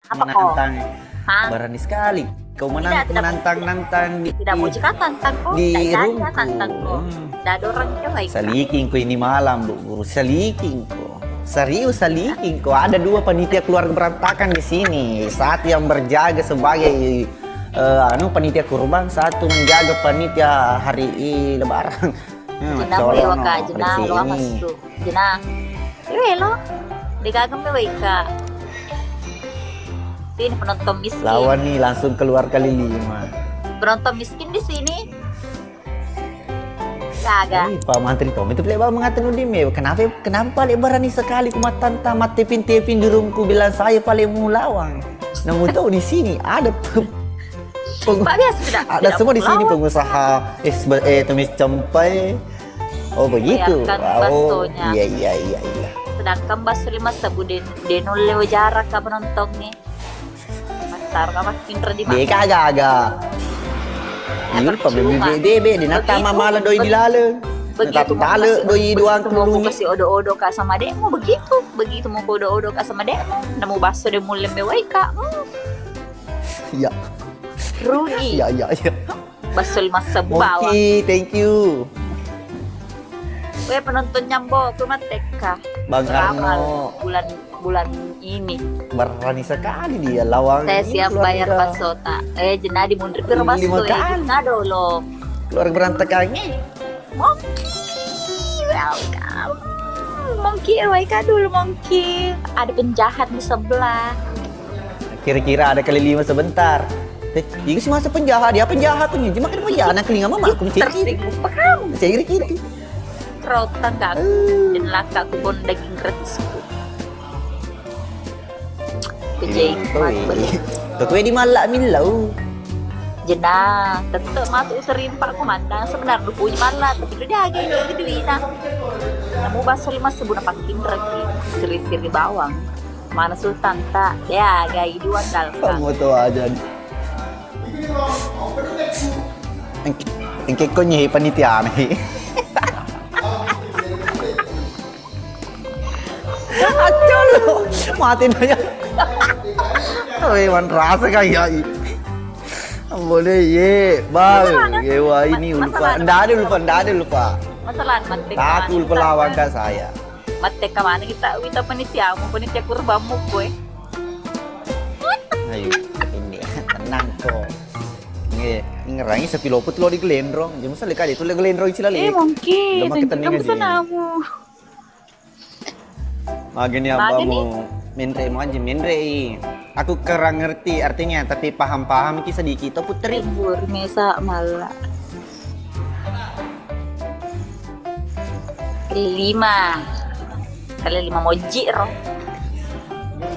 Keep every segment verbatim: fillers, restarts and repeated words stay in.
Apa kau? Menantang. Hah? Berani sekali kau menantang-nantang di, tidak mau jika tantang kau, di rungku. Tidak jadi tantang kau. Hmm. Tidak ada orang kau, Waika. Salikingko ini malam, Bu Guru. Salikingko. Serius, salikingko. Ada dua panitia keluarga berantakan di sini. Satu yang berjaga sebagai, eh, anu, panitia kurban, satu menjaga panitia hari i-, Lebaran. Hmm, Jena, colong, Waika, no, Jena, lo apa ini. Jena. Iwe lo. Degaga me Waika. Sini penonton miskin. Lawan nih, langsung keluar kali lima. Penonton miskin di sini. Gaga. Ih, Pak Mantri Tommy itu pale bawang mengatakan udah me. Kenapa, kenapa pale berani sekali ku matanta, mattepin-tepin di rumku bilang saya pale mau lawang. Namu tahu di sini ada pe-, peng-, Pak, biasa tidak, ada tidak semua di sini, pengusaha es, eh, tumis cempe. Oh, begitu. Bayarkan baksonya. Iya, iya, iya, iya. Sedangkan bakso lima sebu den-, denulle jarak ke penonton nih. Masar apa pinter di. Dia kagak, agak. Iya, percuma. Bebe, bebe, dia nak sama malah doi di laleng. Begitu mau doi doang kasih odo-odo ka sama demo begitu. Begitu mau odo-odo ka sama demo. Nemu bakso de mulle me Waika. Hmm. Iya. Rugi. Iya, iya, iya. Bakso lima sebu bawang. Monkey, thank you. Weh, penonton nyambo, ku mattekka. Bang Arno. Bulan, bulan ini. Berani sekali dia lawan. Saya siap bayar bakso tak. Eh, Jena di mundur piro bakso. Lima kali. Jena dolo. Keluar berantakannya. Monkey, welcome. Monkey, eh, Waika dulu, Monkey. Ada penjahat di sebelah. Kira-kira ada kali lima sebentar. Eh, itu sih masa penjahat, dia penjahat punya. Dia makin penjahat, nak kelinga mama, aku mencari. Tersinggung, paham? Saya kira-kira. Rotan gak aku, dan laka aku pun daging gratis. Kejeng. Tuh, di malla millau. Jena, tetep matu sering pak komandang sebenarnya puji malla, tapi lu diagai itu duina. Namu bakso lima sebu na pakin regi, siri-siri bawang. Mana Sultan tak? Ya, gai dua dal. Kamu tahu aja. Engke, engke ko nyehi panitia nih. Acol. Mati nanya. Weh, man rasa kayak i. Boleh ye, bang. Ye, wah, ini lupa. Ndak ada lupa, ndak ada lupa. Masalah mati. Aku lupa lawan kan saya. Mattekka maneng ita wita panitiamu, panitia kurbanmu koe. Ayo, ini tenang ko. Nge, ngerangi sapi loput lo di Glendrong. Jangan usah leka itu Glendrong sila. Eh, mungkin. Lo makin tenang aja. Mageni abamu menre manje menre i. Aku kurang ngerti artinya, tapi paham-paham ki sedikit to, Putri. Libur mesa mala. Lima. Kali lima moji ro.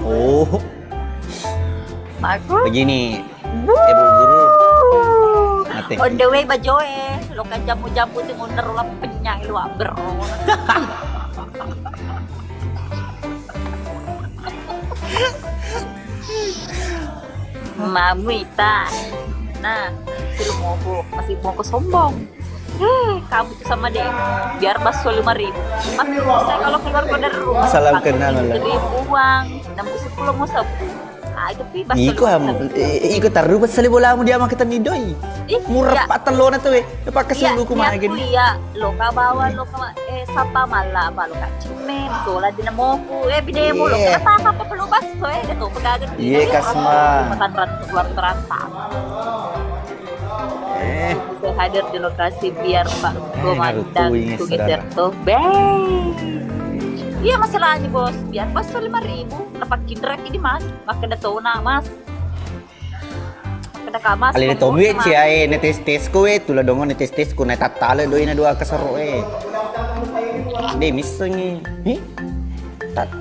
Oh. Aku. Begini. Eh, Bu Guru. Mate. On the way, Bajoe. Lo kan jamu-jamu tu ngonder lo penyang lo aber. Mamu ita. Nah, suruh mogok, masih mogok sombong. Eh, kamu tuh sama deh. Biar bakso lima ribu. Mas, saya kalau keluar dari rumah, salam kenal, pakai tujuh ribu uang, enam ribu sepuluh mau sabu. Ah, itu pi bakso. Iko lima ribu. Iko taruh bakso bolamu dia makan tani doi. Ih, murah iya. Pak telona tuh, eh. Pakai suluku mah gini. Iya, lo ka bawa, lo ka, eh, sapa malah, apa lo ka cime, sola di nemoku, eh, bidemu lo. Iya. Kenapa apa perlu bakso, eh, dia tuh pegagan. Iya, kasma. Matan rat-, keluar terantang. Eh. Saya hadir di lokasi biar Pak Komandang ku geser tuh. Beh. Iya, masalahnya, Bos. Biar bakso lima ribu, lepak kinrek ini, Mas. Makan ada tona, Mas. Makan ada kamas. Ale tomi cia e, ne tes-tes ko e, tula dongo ne tes-tes ko, ne tattale doi na dua kesero e. De missengi. Hi?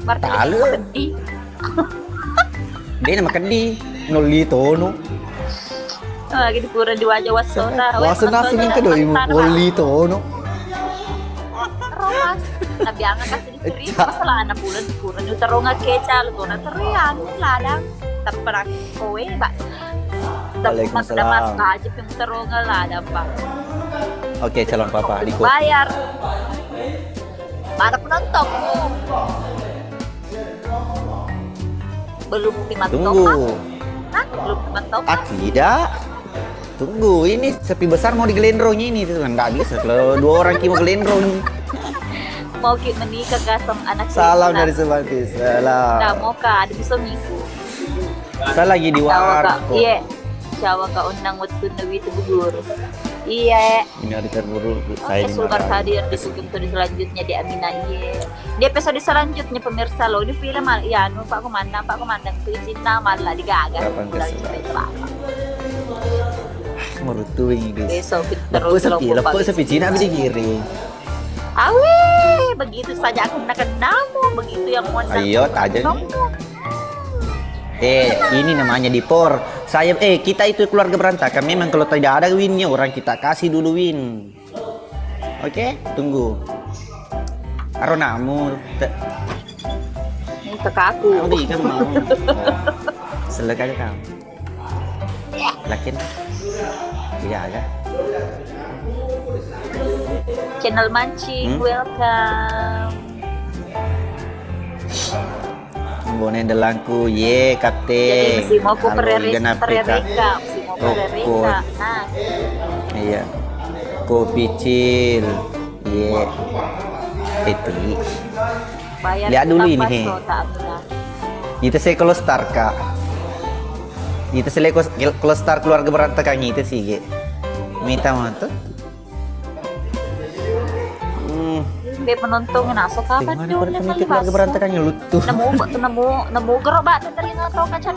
Tattale. De na makeddi. Nolli tono. Lagi di pura di wajah wasona. Wasona sini kedoi mu nolli tono. Romas. Tapi angan kasih diterima masalah anak bulan di pura di utaronga keca lu tona terian ladang. Tapi pernah kowe, Mbak. Waalaikumsalam. Aja ping utaronga ladang, Pak. Oke, calon papa, diku. Bayar. Para penonton. Belum pi mattopa? Tunggu. Hah? Belum pi mattopa? Ah, tidak. Tunggu, ini sapi besar mau digelendrong ini tuh, nggak bisa kalau dua orang ki mau gelendrong. Mau ki menikah ka sama anak. Salam dari Sumatera. Salam. Nggak mau ka, ada bisa miku. Saya lagi di warkop. Iya. Siapa ka onnang wettunna witu bu guru. Iya. Ini hari terburuk saya. Oke, Sulkar hadir di episode selanjutnya di Amina. Iya. Di episode selanjutnya, pemirsa, lo di film mal-, ya, anu, Pak Komandan, Pak Komandan, tuh izinna malah digaga. Kapan ke Sulkar? Merutu ini, guys. Besok terus. Lepas sepi, lepas sepi, Cina bisa dikirim. Awe, begitu saja aku menekan namu, begitu yang mau. Ayo, tajam. Eh, ini namanya dipor. Saya, eh, kita itu keluarga berantakan. Memang kalau tidak ada winnya, orang kita kasih dulu win. Oke, tunggu. Aro namu. Te- Ini ke aku. Aku di kan mau. Nah, selek aja kamu. Lakin. Iya aja. Channel mancing, hmm? Welcome. Bone delangku, ye, kate. Jadi, mesti mau ku perere-, perereka, mesti mau perereka. Nah. Iya. Kopi cil. Ye. Itu. Lihat dulu ini, he. Ita se kolostar, Kak. Ita se leko-, kolostar keluarga berantakan ita sih, ge. Mita matu. Hmm. Be penonton naso kapan dulu keluarga berantakan ngelutu. Nemu, nemu, nemu gerobak tadi nonton kaca.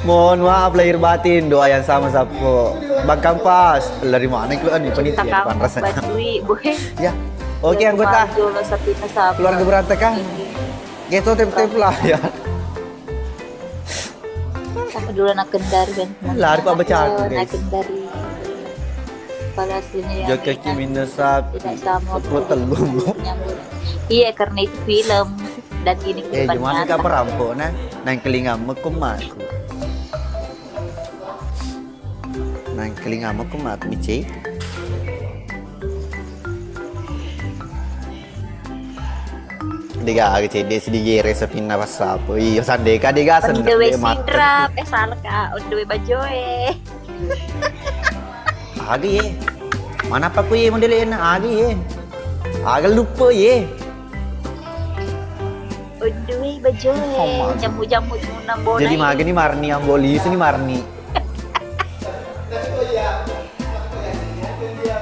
Mohon maaf lahir batin, doa yang sama sapo. Bang Kampas, dari mana keluar nih penitia? Kamu rasanya. Ya. Oke, anggota keluarga berantakan. Gitu, tep-tep lah ya. Apa dulu anak Kendari kan? Lari, Pak, baca aku, guys. Anak Kendari. Pada aslinya ya. Joget Enak. Minum sapi. Tidak sama. Sepuluh telung. Nyambung. Iya, karena itu film dan ini. Eh, kehidupan gimana nyata. Kak perampok, nah? Nang kelinga mekum aku. Nang kelinga mekum aku, Mici. Degaga cedde sidigere sapinna passapo. Iyo, sandeka dega. On the way sendiri mate. Sidrap, eh, salah, Kak. On the way bajoe. Aga ye. Mana apa ku ye model enak aga ye. Aga lupa ye. On the way bajoe. Oh, jamu-jamu nuna boleh. Jadi maga ni marni amboli sini marni.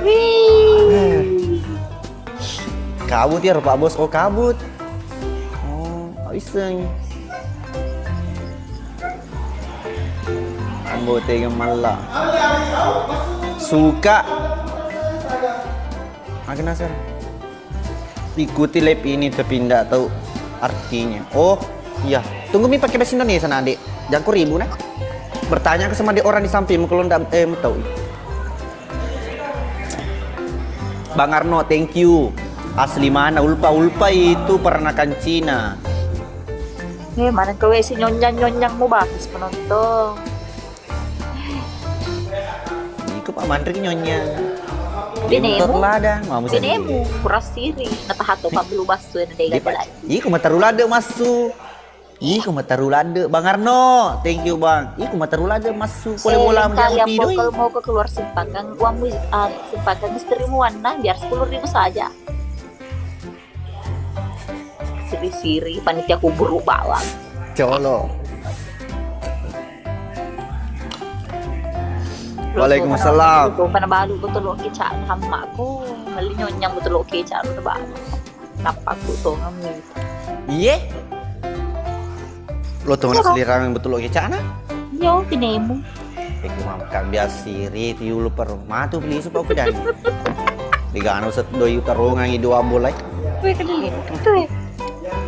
Wih. Kabut ya, Pak Bos. Oh, kabut. Oh, iseng. Ambo tega malla. Suka. Agak nasar. Ikuti live ini tapi ndak tahu artinya. Oh, iya. Tunggu mi pakai bahasa Indonesia, nah, Dek. Jangko ribu, nah. Bertanya ke sama dia orang di sampingmu kalau ndak, eh, mau tahu. Bang Arno, thank you. Asli mana? Ulpa, ulpa itu peranakan Cina. Eh, mana kau si nyonyang-nyonyang mau bahas penonton. Iko Pak Mandri nyonya. Binemu. Motor ladang, mau bisa. Binemu, kuras siri. Natahato Pak Belu Basu yang ada. Iko mataru lade masuk. Iko mataru lade, Bang Arno. Thank you, Bang. Iko mataru lade masuk. Pole bola menjadi doi. Kalian mau ke keluar simpang kan, uangmu, ah, simpang kan istrimu warna, biar sepuluh ribu saja. Siri-siri, panitia kuburu bawang. Colo. Waalaikumsalam. Tuh, karena baru betul lo kecak hammakku, meli nyonyang betul lo kecak lo baru. Nappaku tongeng mi. Iye? Lo tongeng selirang betul lo kecana? Yo, pinemu. Iku mangka biasa siri tiulu perung. Matu beli supa aku dan. Digano set doi utarongang i dua bolai. Weh, kedele. Itu, eh.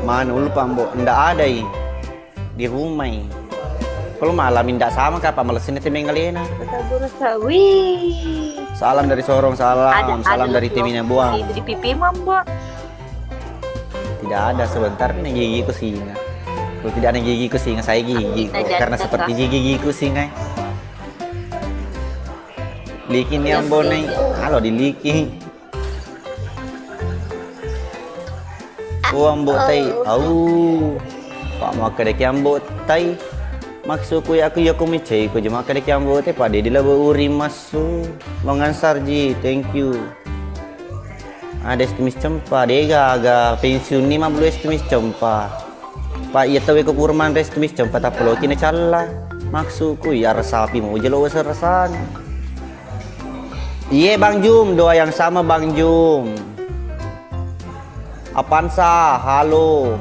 Mana ulu pambo? Ndak ada i. Di rumah i. Kalau malam ndak sama kapa malesin te mengalena. Wih. Salam dari Sorong, salam. Ada, salam ada dari tim Ina Buang. Itu di pipi mambo. Tidak ada, sebentar nih gigiku singa. Kalau tidak ada gigiku singa, saya gigi. Karena seperti gigiku singa. Liking ni ambo nai. Halo di liking. Oh, ambo tai. Au. Pak, makkedaki Ambo tai. Maksudku ya, aku ya, aku mecai ko je makkedaki Ambo tai, Pak, de' dilabo uri massu. Bang Ansar ji, thank you. Ada es tumis cempa, de' gaga pensiun ni mabbelo es tumis cempa. Pak, iya tau ko pura manre es tumis cempa, tappa loki na calla. Maksudku ya, resapi mau jelo wasa resana. Iye, Bang Jum, doa yang sama, Bang Jum. Avanza, halo.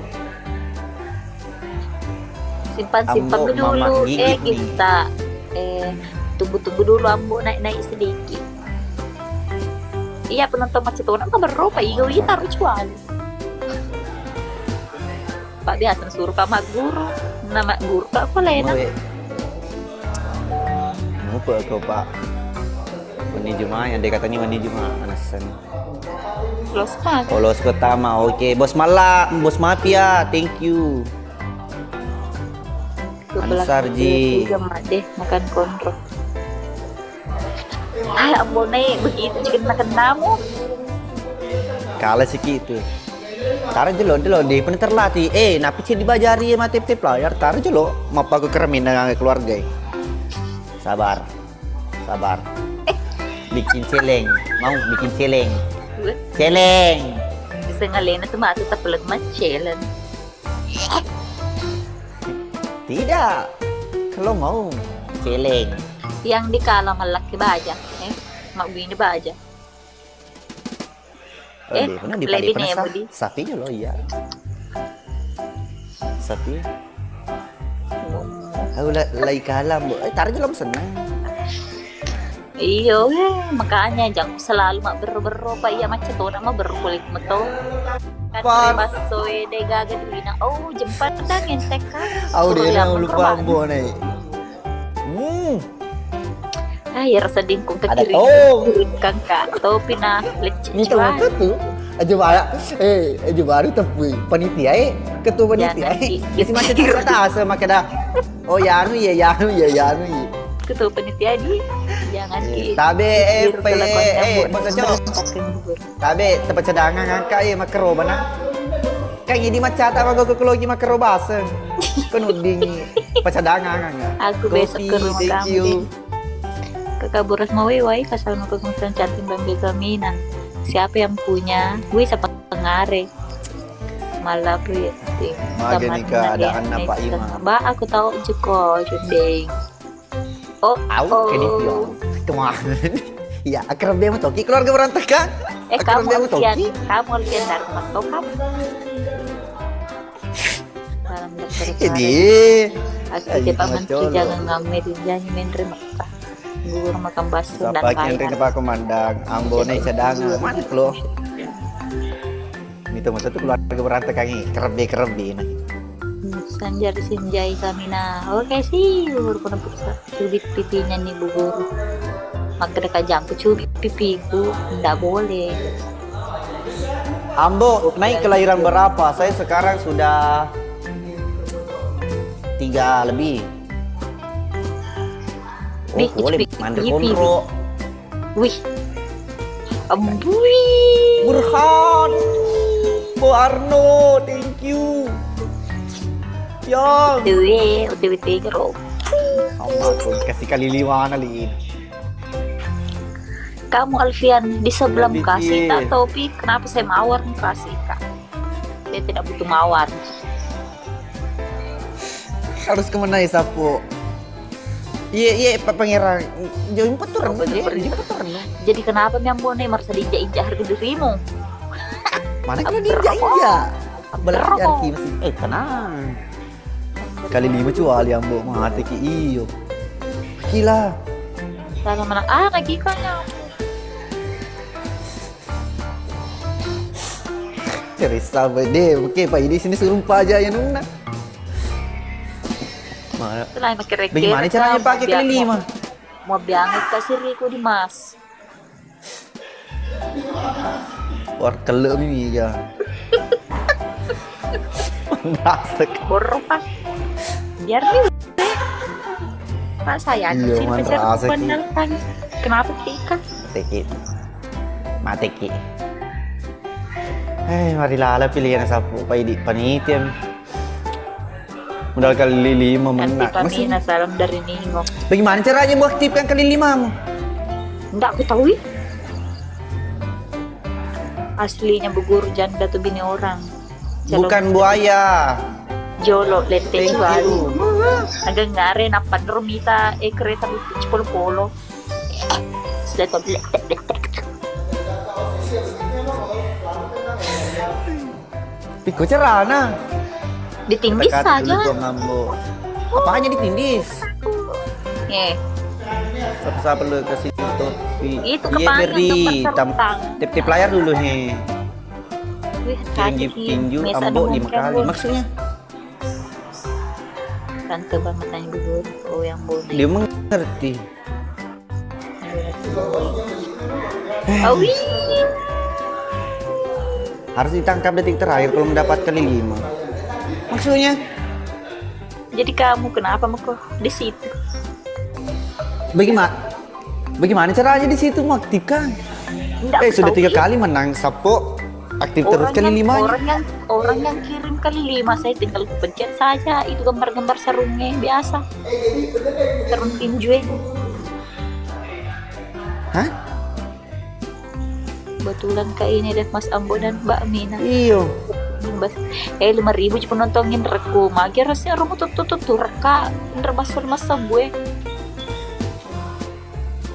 Simpan-simpan Ambo, dulu, Mama Gigi eh, nih. Kita. Eh, tunggu-tunggu dulu, Ambo, naik-naik sedikit. Iya, penonton macet orang kan berapa? Iya, iya, taruh cuan. Pak biasa suruh Pak magguru. Nama guru Pak apa lain? Mau, eh. Mupa ko, Pak. Wenni Juma, yang dia katanya wenni Juma, anasan. Los Pak. Oh, Los Kota mah. Oke, Bos Mala, Bos Mafia, thank you. Ansar ji. Tiga mak deh, makan konro. Hai, Ambo Nai, begitu juga kena-kenamu. Kalah siki itu. Taro jelo, jelo, de' pernah terlatih. Eh, napi ceddi bajari mate tep layar, taro jelo. Mappaku keremin dengan keluarga. Sabar. Sabar. Eh. Bikin celeng. Mau bikin celeng. Gue. Celeng. Bisa ngalena tuh matu tapi lagi mah celeng. Tidak. Kalau mau celeng. Yang dikala malakki baja, eh, mabbini baja. Oh, eh, di mana di lebih Padi pernah nemu sa-, di. Sapi jolo, iya. Sapi. Aku la-, lai kalam, Bu. Eh, tarik jolo seneng. Iyo, eh, makanya jangan selalu mak berro-berro, Pak. Iya, macet tuh, nama berro kulit meto. Kan Pak. Baso, eh, de' gaga duina. Oh, jempa tang entek, Kak. Au, suruh dia yang lupa, Ambo Nai. Hmm. Ah, ya rasa dingkung ke kiri. Ada topi. Kiri kangka. Topi na lecce. Ini cuan. Teman tuh. Aja baru, eh, aja baru tepui. Panitia, eh, ketua panitia, eh. Jangan di-, isi macet di atas, eh, makanya. Oh, ya anu ya, ya anu ya, ya anu ya. Ketua panitia di, jangan. Eh, di-, tabe, eh, di-, pe-, eh, eh, Bos Oco. Tabe, tempat cadangan angka, eh, makkero bana. Kan ini macata, mago ke logi makkero baseng. Kan uddingi, pacadangan angka. Aku besok ke rumah kamu deh. Kopi, thank you. Kakak Boras mau wai, kasal mau ke cantik Bang Beka Mina. Siapa yang punya? Wih, siapa ngare? Malah pri-, Mage sama nikah ada Nadia, anak Pak Nesta. Imam. Mbak, aku tahu jeko, Jundeng. Oh, au, oh. Kedipion. Kemana? Ya, akrab dia matoki keluarga berantakan. Eh, akrab kamu dia Alfian, matoki. Kamu Alfian dari Mas Tokam. Salam dokter. Ini. Aku ayo, tidak mengerti, coba. Jangan ngamer, jangan main remak. Bubur makan bakso dan lain-lain. Siapa yang terima komandan? Ambo Nai cadangan. Mana lo? Mito masa tu keluarga berantakan ini, kerebe-kerebe ini. Hmm, Sanjar Sinjai kami nah. Oke sih, bubur pernah puksa. Cubit pipinya nih, Bu Guru. Makkeda kajangku cubit pipiku, ndak boleh. Ambo, naik kelahiran berapa? Saya sekarang sudah tiga lebih. Oh, boleh, cubit manre pipi, konro. Wih. Ambui. Burhan. Bo Arno, thank you. Yang. O T W, O T W tiga, Rob. Sama aku kasih kali lima mana, Lin? Kamu Alfian di sebelah Mukasi, tak tahu, Pi, kenapa saya mawar Mukasi, Kak? Saya tidak butuh mawar. Harus kemana ya, Sapo? Iya, iya, Pak Pangeran. Jauh empat tuh renung, iya, jauh empat tuh renung. Jadi kenapa mi Ambo Nai merasa diinjak-injak harga dirimu? Mana kena diinjak-injak? Belajar ki masih. Eh, tenang. Kali lima cuali Ambo, mati ki iyo. Gila. Salah mana? Ah, lagi kanya. Cerita apa deh? Oke, Pak, ini sini suruh Pak aja ya, Nuna. Mana? Itulah yang kira-kira. Bagaimana caranya pakai kali lima? Mau biang kasih riku di Mas. War kelek mi ya. Nasek. Borok, Pak. Biar nih. Pak, saya sih pacar aku pandang, Pak. Kenapa, Tika? Teki. Mateki. Eh, mari lala pilihan sapu, Pak, idi panitia mi. Modal kali lima menang. Nanti Pamina, salam dari Ningo. Bagaimana caranya mengaktifkan kali limamu? Nggak aku tahu. Aslinya Bu Guru, janda tuh bini orang. Calon bukan buaya. Jolo lette. Thank you. Agak ngare nappa ro mita, eh, kereta lucu polo-polo. Sudah tuh. Pikko carana. Ditindis saja. Apanya ditindis? Eh. Apa siapa lu kasih topi? Itu. Iya, kepanjang beri tam-, tep-tep layar dulu, he. Wih, tinju, tinju ambo lima kali. Maksudnya? Tante banget nanya dulu. Oh, yang bonek. Dia mengerti. Awi. Harus ditangkap detik terakhir kalau mendapat kali lima. Maksudnya? Jadi kamu kenapa meko di situ? Bagaimana? Bagaimana caranya di situ mengaktifkan? Eh, sudah tiga kali menang, Sappo. Aktif terus kali limanya. Orang yang, orang yang kirim kali lima, saya tinggal pencet saja itu gambar-gambar sarungnya biasa. Sarung tinju. Hah? Kebetulan kak ini deh, Mas Ambo dan Mbak Mina. Iyo. Bas-, eh, lima ribu cuma nontonin rekku. Magi rasanya rumu tuh tuh tuh tuh reka. Bener basul Mas Ambo, eh.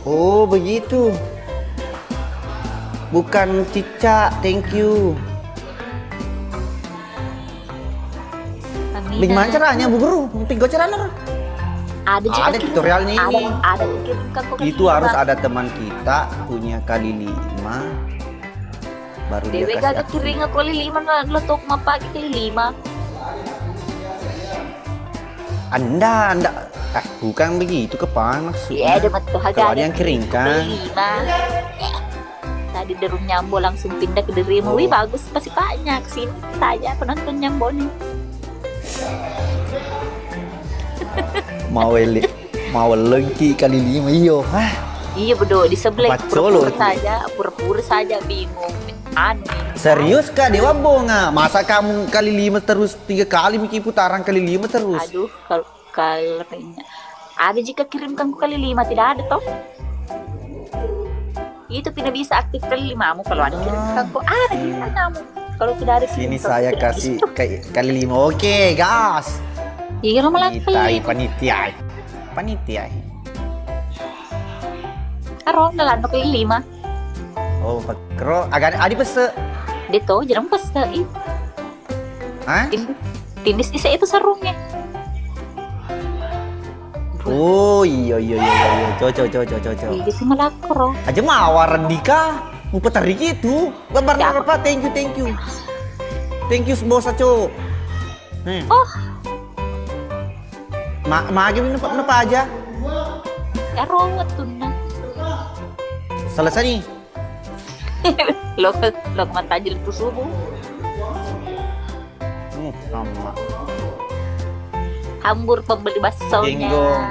Oh, begitu. Bukan cicak, thank you. Bagaimana caranya, Bu Guru? Piggo carana, Ro? Ada juga. Ada tutorialnya ini. Ada, ada tutorial kok. Itu harus ada teman kita punya kali lima, baru dia kasih aktif. Dewe gaga kiring aku kali lima, nah, lo tok mapake kali lima. Anda, anda, ah, bukan begitu, kepala maksudnya. Iya, ada metu. Kalau ada yang kiring, kan? Kali lima. Tadi derung nyambo langsung pindah ke dirimu. Oh. Wih, bagus, pasti banyak. Sini saja penonton nyambo nih. Mau ele-, mau lengki kali lima, iyo. Hah? Iya, bedo, di sebelah. Pura-pura saja, pura-pura saja bingung. Aneh. Serius, Kak, Dewa Bonga? Masa kamu kali lima terus, tiga kali Miki putaran kali lima terus? Aduh, kalau Kalau lainnya. Ada jika kirimkan ku kali lima, tidak ada toh. Itu tidak bisa aktif kali limamu kalau ada kirimkan ku. Ada kirimkan kamu. Kalau tidak ada kirimkan ku, tidak bisa. Sini saya kasih kali lima. Oke, gas. Iya, lo malah kali lima. Panitia. Panitia. Aro, nalando kali lima. Oh, pakro. Agak ada pese. Dia toh, jarang pese. Ih. Hah? Tindis, tindis ise itu sarungnya. Oh, iya, iya, iya, iya, iya. Cocok, cocok, cocok. Iya, sih malah kro. Aja mawar Dika. Mupeteriki itu. Gambar apa? Thank you, thank you. Thank you, bos Aco. Hmm. Oh. Ma-, magi minum apa aja? Ero wettunna. Selesai nih. Lo, lo mata aja lepu subuh. Hmm, sama. Hambur pembeli baksonya. Genggong.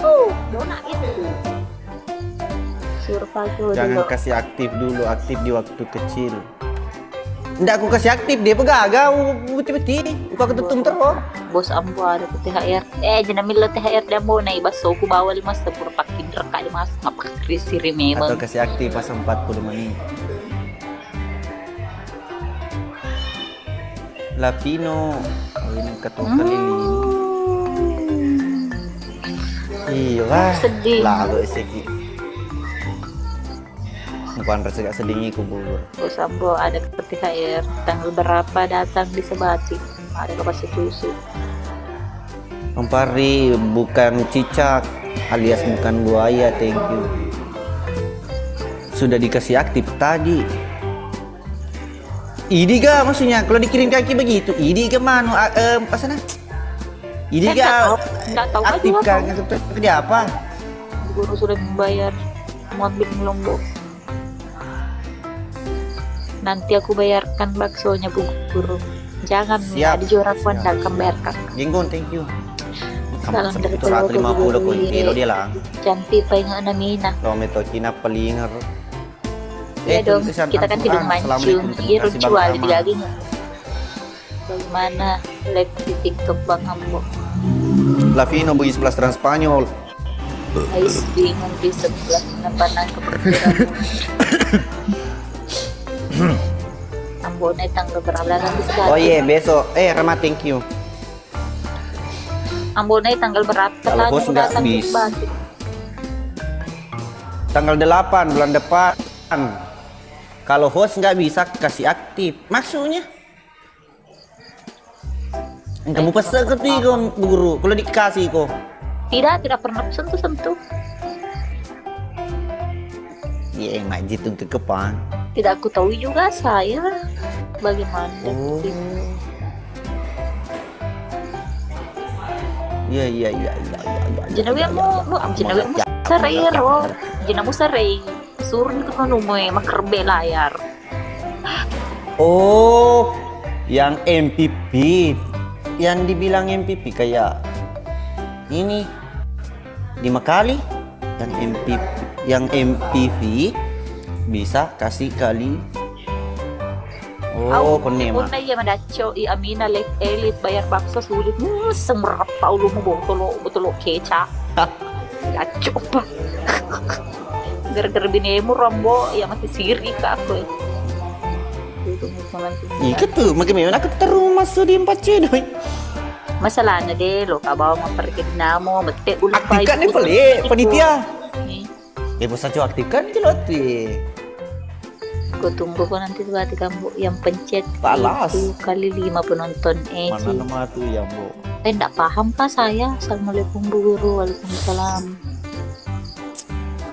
Uh, donat itu. Suruh pakai dulu. Jangan kasih aktif dulu, aktif di waktu kecil. Ndak aku kasih aktif, dia pegaga, u-, u-, beti-beti, uka ketutum terus. Bos ambo ada ke T H R. Eh, jena millo T H R dan bo naik bakso, ku bawa lima sepuluh pakin reka di mas, ngapa siri-siri memang. Atau kasih aktif pas empat puluh menit. Lapino, kawin ketua kali ini. Hmm. Iya lah. Sedih. Lagu segi. Bukan rezeki sedih ku bubur. Oh, Sambo, ada ke T H R. Tanggal berapa datang di Sebati? Ada ke Pasir Susu. Ampari, bukan cicak alias bukan buaya, thank you. Sudah dikasih aktif tadi. Idi ga maksudnya kalau dikirim kaki begitu? Idi ga manu, a-, em, apa sana? Idi ga aktifkan? Nggak tahu, nggak tahu juga. Nggak tahu kerja apa? Guru sudah membayar, mau ambil Lombok. Nanti aku bayarkan baksonya, Bu Guru. Jangan, siap, ada juara pun siap, akan siap. Bayarkan. Jenggon, thank you. Salam dari keluarga lima puluh Guru. Kunci lo dia lah. Cantik paling anak Mina. Lo meto Cina paling. Iya dong, kita kan hidung mancung. Iya, terima kasih, Bang Rama. Iya, Mana live di TikTok Bang Ambo? Lavino Bugis Plus Trans Spanyol. Ais bingung di sebelah tempat nangkep pikiran. Ambo naik tanggal berapa? Nanti sekarang. Oh iya, besok. Eh, Rama, thank you. Ambo naik tanggal berapa? Kalau host nggak bisa. Tanggal delapan bulan depan. Kalau host nggak bisa, kasih aktif. Maksudnya? Engka mupesse'ko tu iko, Bu Guru, kalau dikasih ko. Tidak, tidak pernah sentuh-sentuh. Iya, majit untuk kepang. Tidak aku tahu juga saya bagaimana. Oh. Iya, iya, iya, iya, iya, iya. Jenawi mu, mu, jenawi mu sarai ro. Jenamu sarai. Surun tu kanu moe makerbe layar. Oh, yang M P V. Yang dibilang M P V kayak ini, lima kali. Yang M P V, yang M P V bisa kasih kali. Oh, konne ma. Iya madacco i Amina, elit bayar bakso sulit. Hmm, semerapa ulumu botolo, botolo kecap. Hah? Yacco pa. Gara-gara binemu rombo, ya mati siri ka aku. Itu. Iya tu, makin memang aku terus masuk di empat C doi. Masalahnya deh, lo ka bawa mempergi namo, mete ulung. Aktifkan nih, pele, panitia. Eh, bosan cuma aktifkan aja lo tuh. Kau tunggu kau nanti tuh, berarti kamu yang pencet itu kali lima penonton. Eh, mana nama tuh ya, Bu? Eh, ndak paham kah saya? Assalamualaikum, Bu Guru. Waalaikumsalam.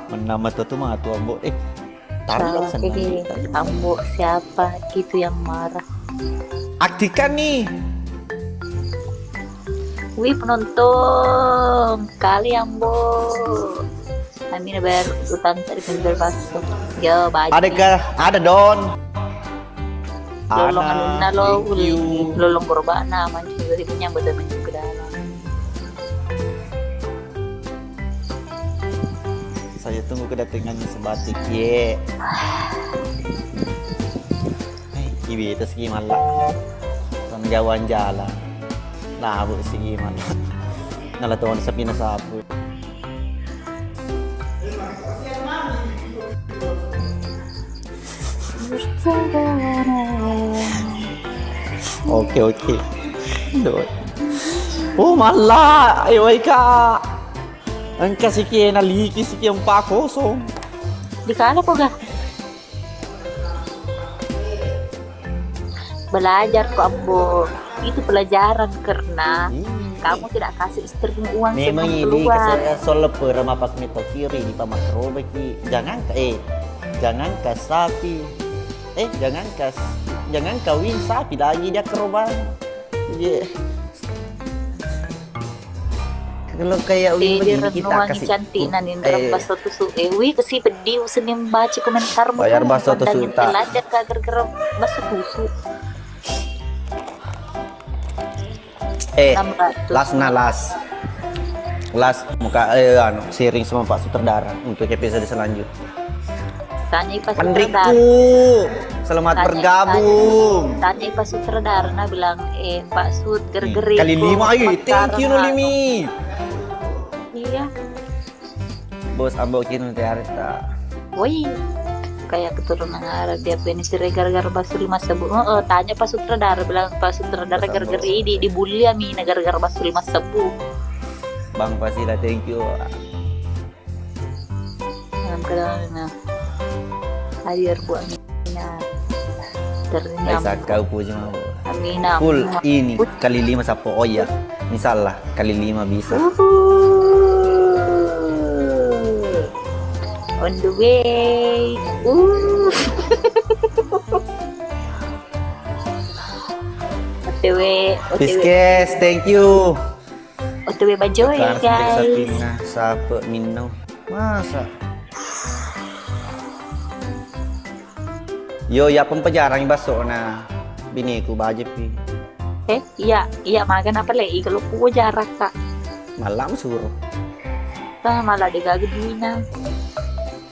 Menama tuh tuh mah tuh, Bu. Eh, taruh lah sana. Ambo siapa gitu yang marah? Aktifkan nih. Wih, penonton kali, Ambo. Amina bayar utang dari penjual bakso. Yo, baju. Ada kah? Ada, Don. Lolong anunna lo, uli. Lolong gerobakna, mancing dari punya, betul mancing ke dalam. Saya tunggu kedatangannya sebatik, ye. Eh, ibi itu segi malah. Tanggawan jalan. Nah, bu segi malah. Nala tuan sepi nasapu. Oke, oke. Duh. Oh, malah. Ayo, baik, Kak. Engka siki naliki siki empat kosong. Di kala ko ga? Belajar ko, Ambo. Itu pelajaran karena kamu tidak kasih istrimu uang. Memang sebelum ini keluar. Kesel-, kesel lepper mapak ni kiri di pamak robeki. Jangan ka-, eh, jangan ka sapi. Eh, jangan ka, jangan kawin sapi lagi dia keroban. Iya. Kalau kayak Win Sede begini kita renungan kasih cantik ku-, nani eh. Baso tusuk. Eh, wi, kesi peddi useni membaca komentarmu. Bayar baso tusuk tak? Belajar ka gara-gara baso tusuk. Eh, enam ratus. Las na las. Las muka, eh, anu, sharing sama Pak Sutradara untuk episode selanjutnya. Tanya Pak Sutradara. Andriku, selamat bergabung. Tanya, tanya Pak Sutradara, nah bilang, eh, Pak Sut, ger-, kali lima, ayo, thank you, no limit. Iya. Bos Ambo Kinu Tearta. Woi, kayak keturunan Arab ya, ini sih gara-gara Pak Sut lima sebbu. Heeh, tanya Pak Sutradara, bilang Pak Sutradara gara-gara ini dibully Amina gara-gara Pak Sut lima sebbu. Bang Pasila, thank you. Dalam kenal, nah. Hadir Bu Amina. Ternyata. Baik, kau puji mau. Amina. Full ini kali lima sapo. Oh iya. Misallah kali lima bisa. Uhuh. On the way. Uh. O T W, O T W. Piskes, thank you. O T W bajo ya, guys. Sapinna, sape minno. Masa? Yo, ya pempejarang baso na bineku bajepi. Eh, iya, iya, maga napalei kalau ku jarak, Kak. Malam suruh. Ah, malah degaga duina.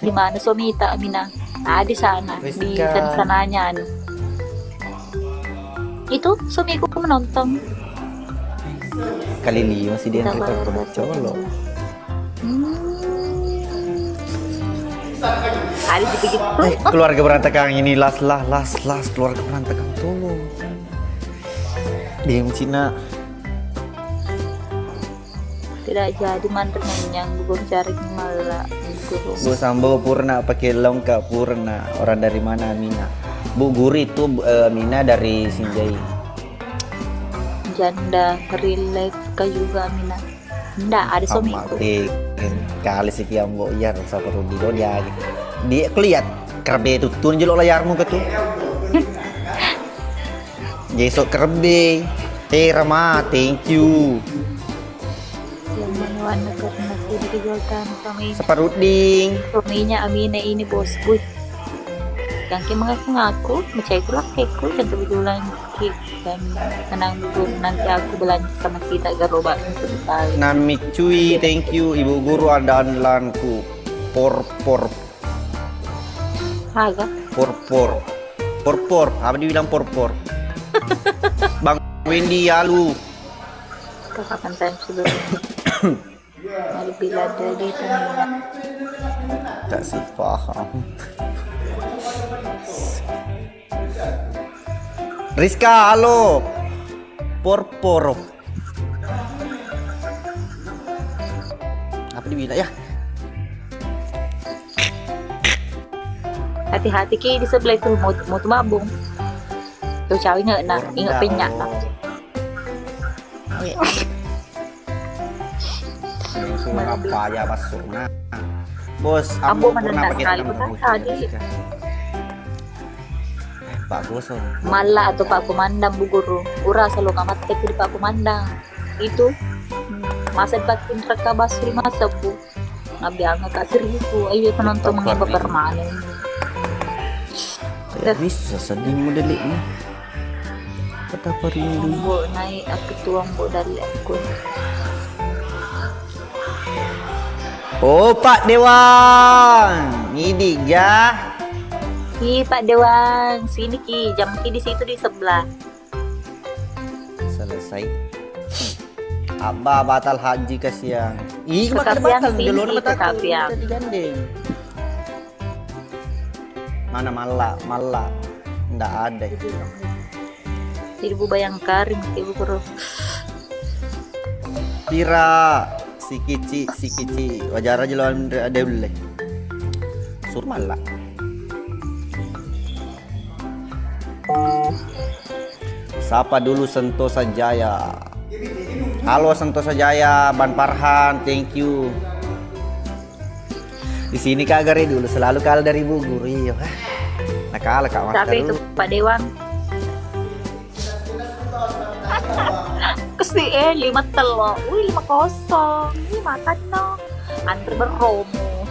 Di mana suamita, Amina? Ah, di sana, di sana-sananya anu. Itu suamiku menonton. Kali lima si dia. Kita bayar dari colo. Hmm. Ada gitu-gitu. Eh, keluarga berantakan ini, las, lah, las, las, keluarga berantakan, tolong. Diam Cina. Tidak jadi manre menyang, Bu Guru, cari malla, Bu Guru. Bu Sambo purna pakai longka purna. Orang dari mana, Amina? Bu Guru itu, eh, Amina dari Sinjai. Janda real life ka juga, Amina. Nda ada suami. Mati kali si Kiambo, iya, rasa perlu dilo dia gitu. Dia keliat kerbe tuttun jelo layarmu ke tu. Jesok kerbe. Eh, Rama, thank you. Yang mana warna karena sudah dijualkan suaminya. Separuding. Suaminya Amina ini, bos, bus. Yang ke mengaku-ngaku, mencari tulang keku, dan kebetulan ki-, dan menang, Bu Guru, nanti aku belanja sama kita, gerobaknya sebentar. Namicui, thank you. Ibu Guru, ada andalanku. Por-por. Harga? Por-por. Por-por. Apa dibilang por-por? Bang Wendy, halo. Kapan time sebelum Mari bila ada di tengah. Tak sih paham. Rizka, halo. Por-por. Apa dibilang ya? Hati-hati ki di sebelah itu, mau, mau tuh mabung. Tuh cawe nggak, nah, ingat penyak, nah. Suruh apa ya masuk, nah. Bos, ambo pernah pakai sekali tadi. Pak Gosong. Malla atau Pak Komandang, Bu Guru. Ura selalu kamatte di Pak Komandang. Itu masa pakai neraka basri masa, Bu. Ngabiang ka seribu. Ayo penonton mengiba permanen. Tidak bisa sedih model ini. Betapa rindu. Bu, naik aku tuang, Bu, dari aku. Oh, Pak Dewang, ngidi ga? Ih, Pak Dewang, sini ki, jam ki di situ di sebelah. Selesai. Abba batal haji kasiang. Ih, batal, batal. Sini, digandeng. Mana malla, malla. Ndak ada. Ibu Bayangkari, Ibu Guru. Pira sikici, sikici. Wajar aja lawan ada ulle. Sur malla. Sapa dulu Sentosa Jaya. Halo Sentosa Jaya, Bang Farhan, thank you. Di sini kagare dulu selalu kalah dari Bu Guru, iyo. Nah, kalah Kak Mas. Tapi itu Pak Dewang. Kesi eh lima telo, wih lima kosong, wih makan no. Antre beromo,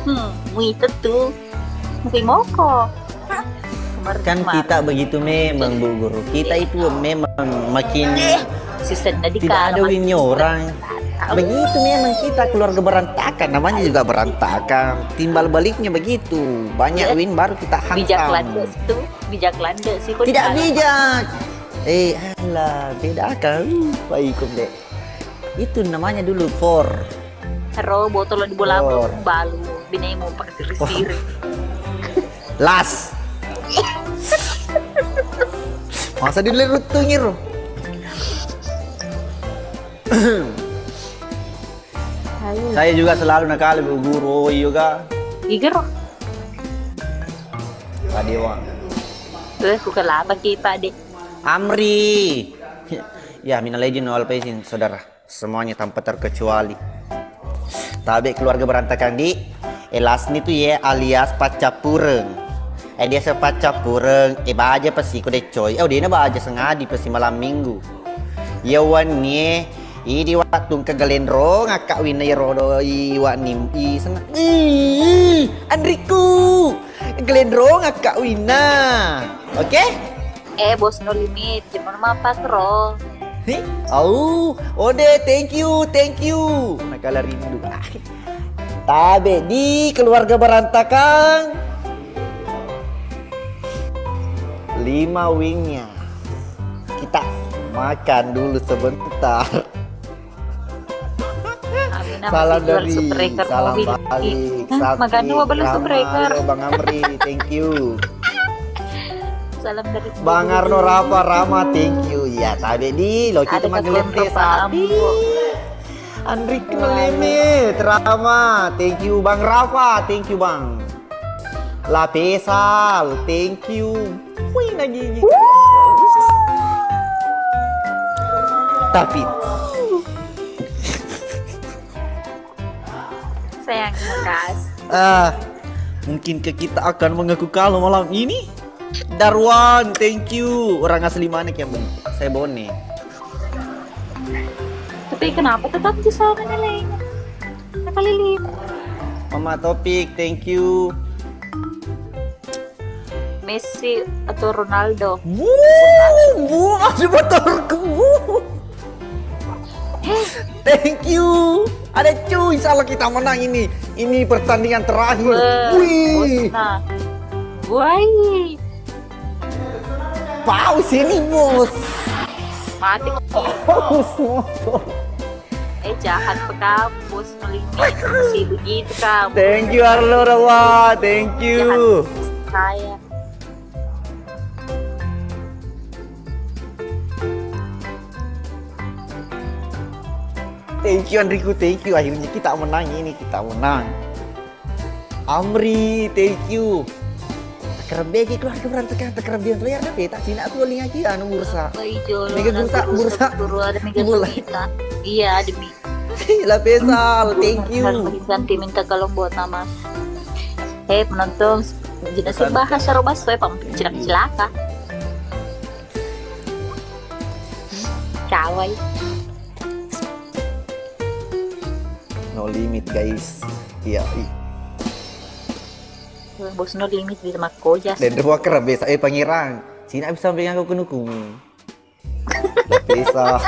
hmm, wih tetu, masih moko. Kan kita begitu memang, Bu Guru. Kita itu memang makin tidak ada winnya orang. Begitu memang kita, keluarga berantakan, namanya juga berantakan. Timbal baliknya begitu. Banyak win baru kita hantam. Bijak lande situ, bijak lande sih. Tidak bijak. Eh, alah, beda akal. Uh, baik deh. Itu namanya dulu for. Ro botol di bola balu, binemu pakai siri-siri. Las. Masa dulu rutu ngiro. Saya juga selalu nakali, Bu Guru. Oh, iya ga? Iger. Pak Dewang. Eh, ku kelapa ki, Pak De. Amri. Ya, minal aidin wal faizin, saudara. Semuanya tanpa terkecuali. Tabe keluarga berantakan di. Eh, lasni tu ye alias paccappureng. Eh, dia sepaccapureng. Eh, baja pasi ko deccoi. Eh, udah baja sengadi pasi malam minggu. Iya wenni e, idi waktu engka galenrong akka winna iyaro do i wa'ni i senna. Ih, anriku. Galenrong akka winna. Oke? Eh, bos no limit, cuman mapas ro. Hi, au, ode, thank you, thank you. Nakala rindu. Ah. Tabe di keluarga berantakan. Lima wingnya. Kita makan dulu sebentar. Aminah salam masih jual dari, spreaker salam mobil. Balik. Hah, Sakti, maganu belum Rama, spreaker? Halo, Bang Amri, thank you. Salam dari Bang Arno Rafa, Rama, thank you. Ya, tadi di lo kita manggil T S A. Andri Limit, Rama, thank you. Bang Rafa, thank you, Bang. La Pesal, thank you. Wih, lagi. Tapi sayang, Mas. Ah, mungkinkah kita akan mengaku kalah malam ini? Darwan, thank you. Orang asli mana yang bener? Saya Bone. Tapi kenapa tetap di sana nih, Leng? Kali lima. Mama Topik, thank you. Messi atau Ronaldo? Wuh, wuh, ada motorku. Wuh. Thank you. Ada cuy, insya Allah kita menang ini. Ini pertandingan terakhir. Wih. Bosna. Woi. Paus ini, Bos. Mati. Paus motor. Eh, jahat pekamu, Bos Melingkar. Masih begitu kamu. Thank you, Arlo Rawa. Thank you. Jahat. Saya. Thank you, Andriku. Thank you. Akhirnya kita menang ini. Kita menang. Amri, thank you. Takarabbe ki keluarga berantakan, takarabbe player na peta, sina aku lolling aki anu bursa. Mega bursa, bursa. Guru ada mega bursa. Iya, demi. La Pesal, thank you. Sentimental kalau buat nama. Eh, penonton, jenis bahas robas, saya pam cilaka. Cawai. No limit, guys. Iya, i- Bos no limit bisa makkoja. Dan dua kerbe sa-, eh, Pangerang. Sini bisa sampai nganggo kunuku. Bisa.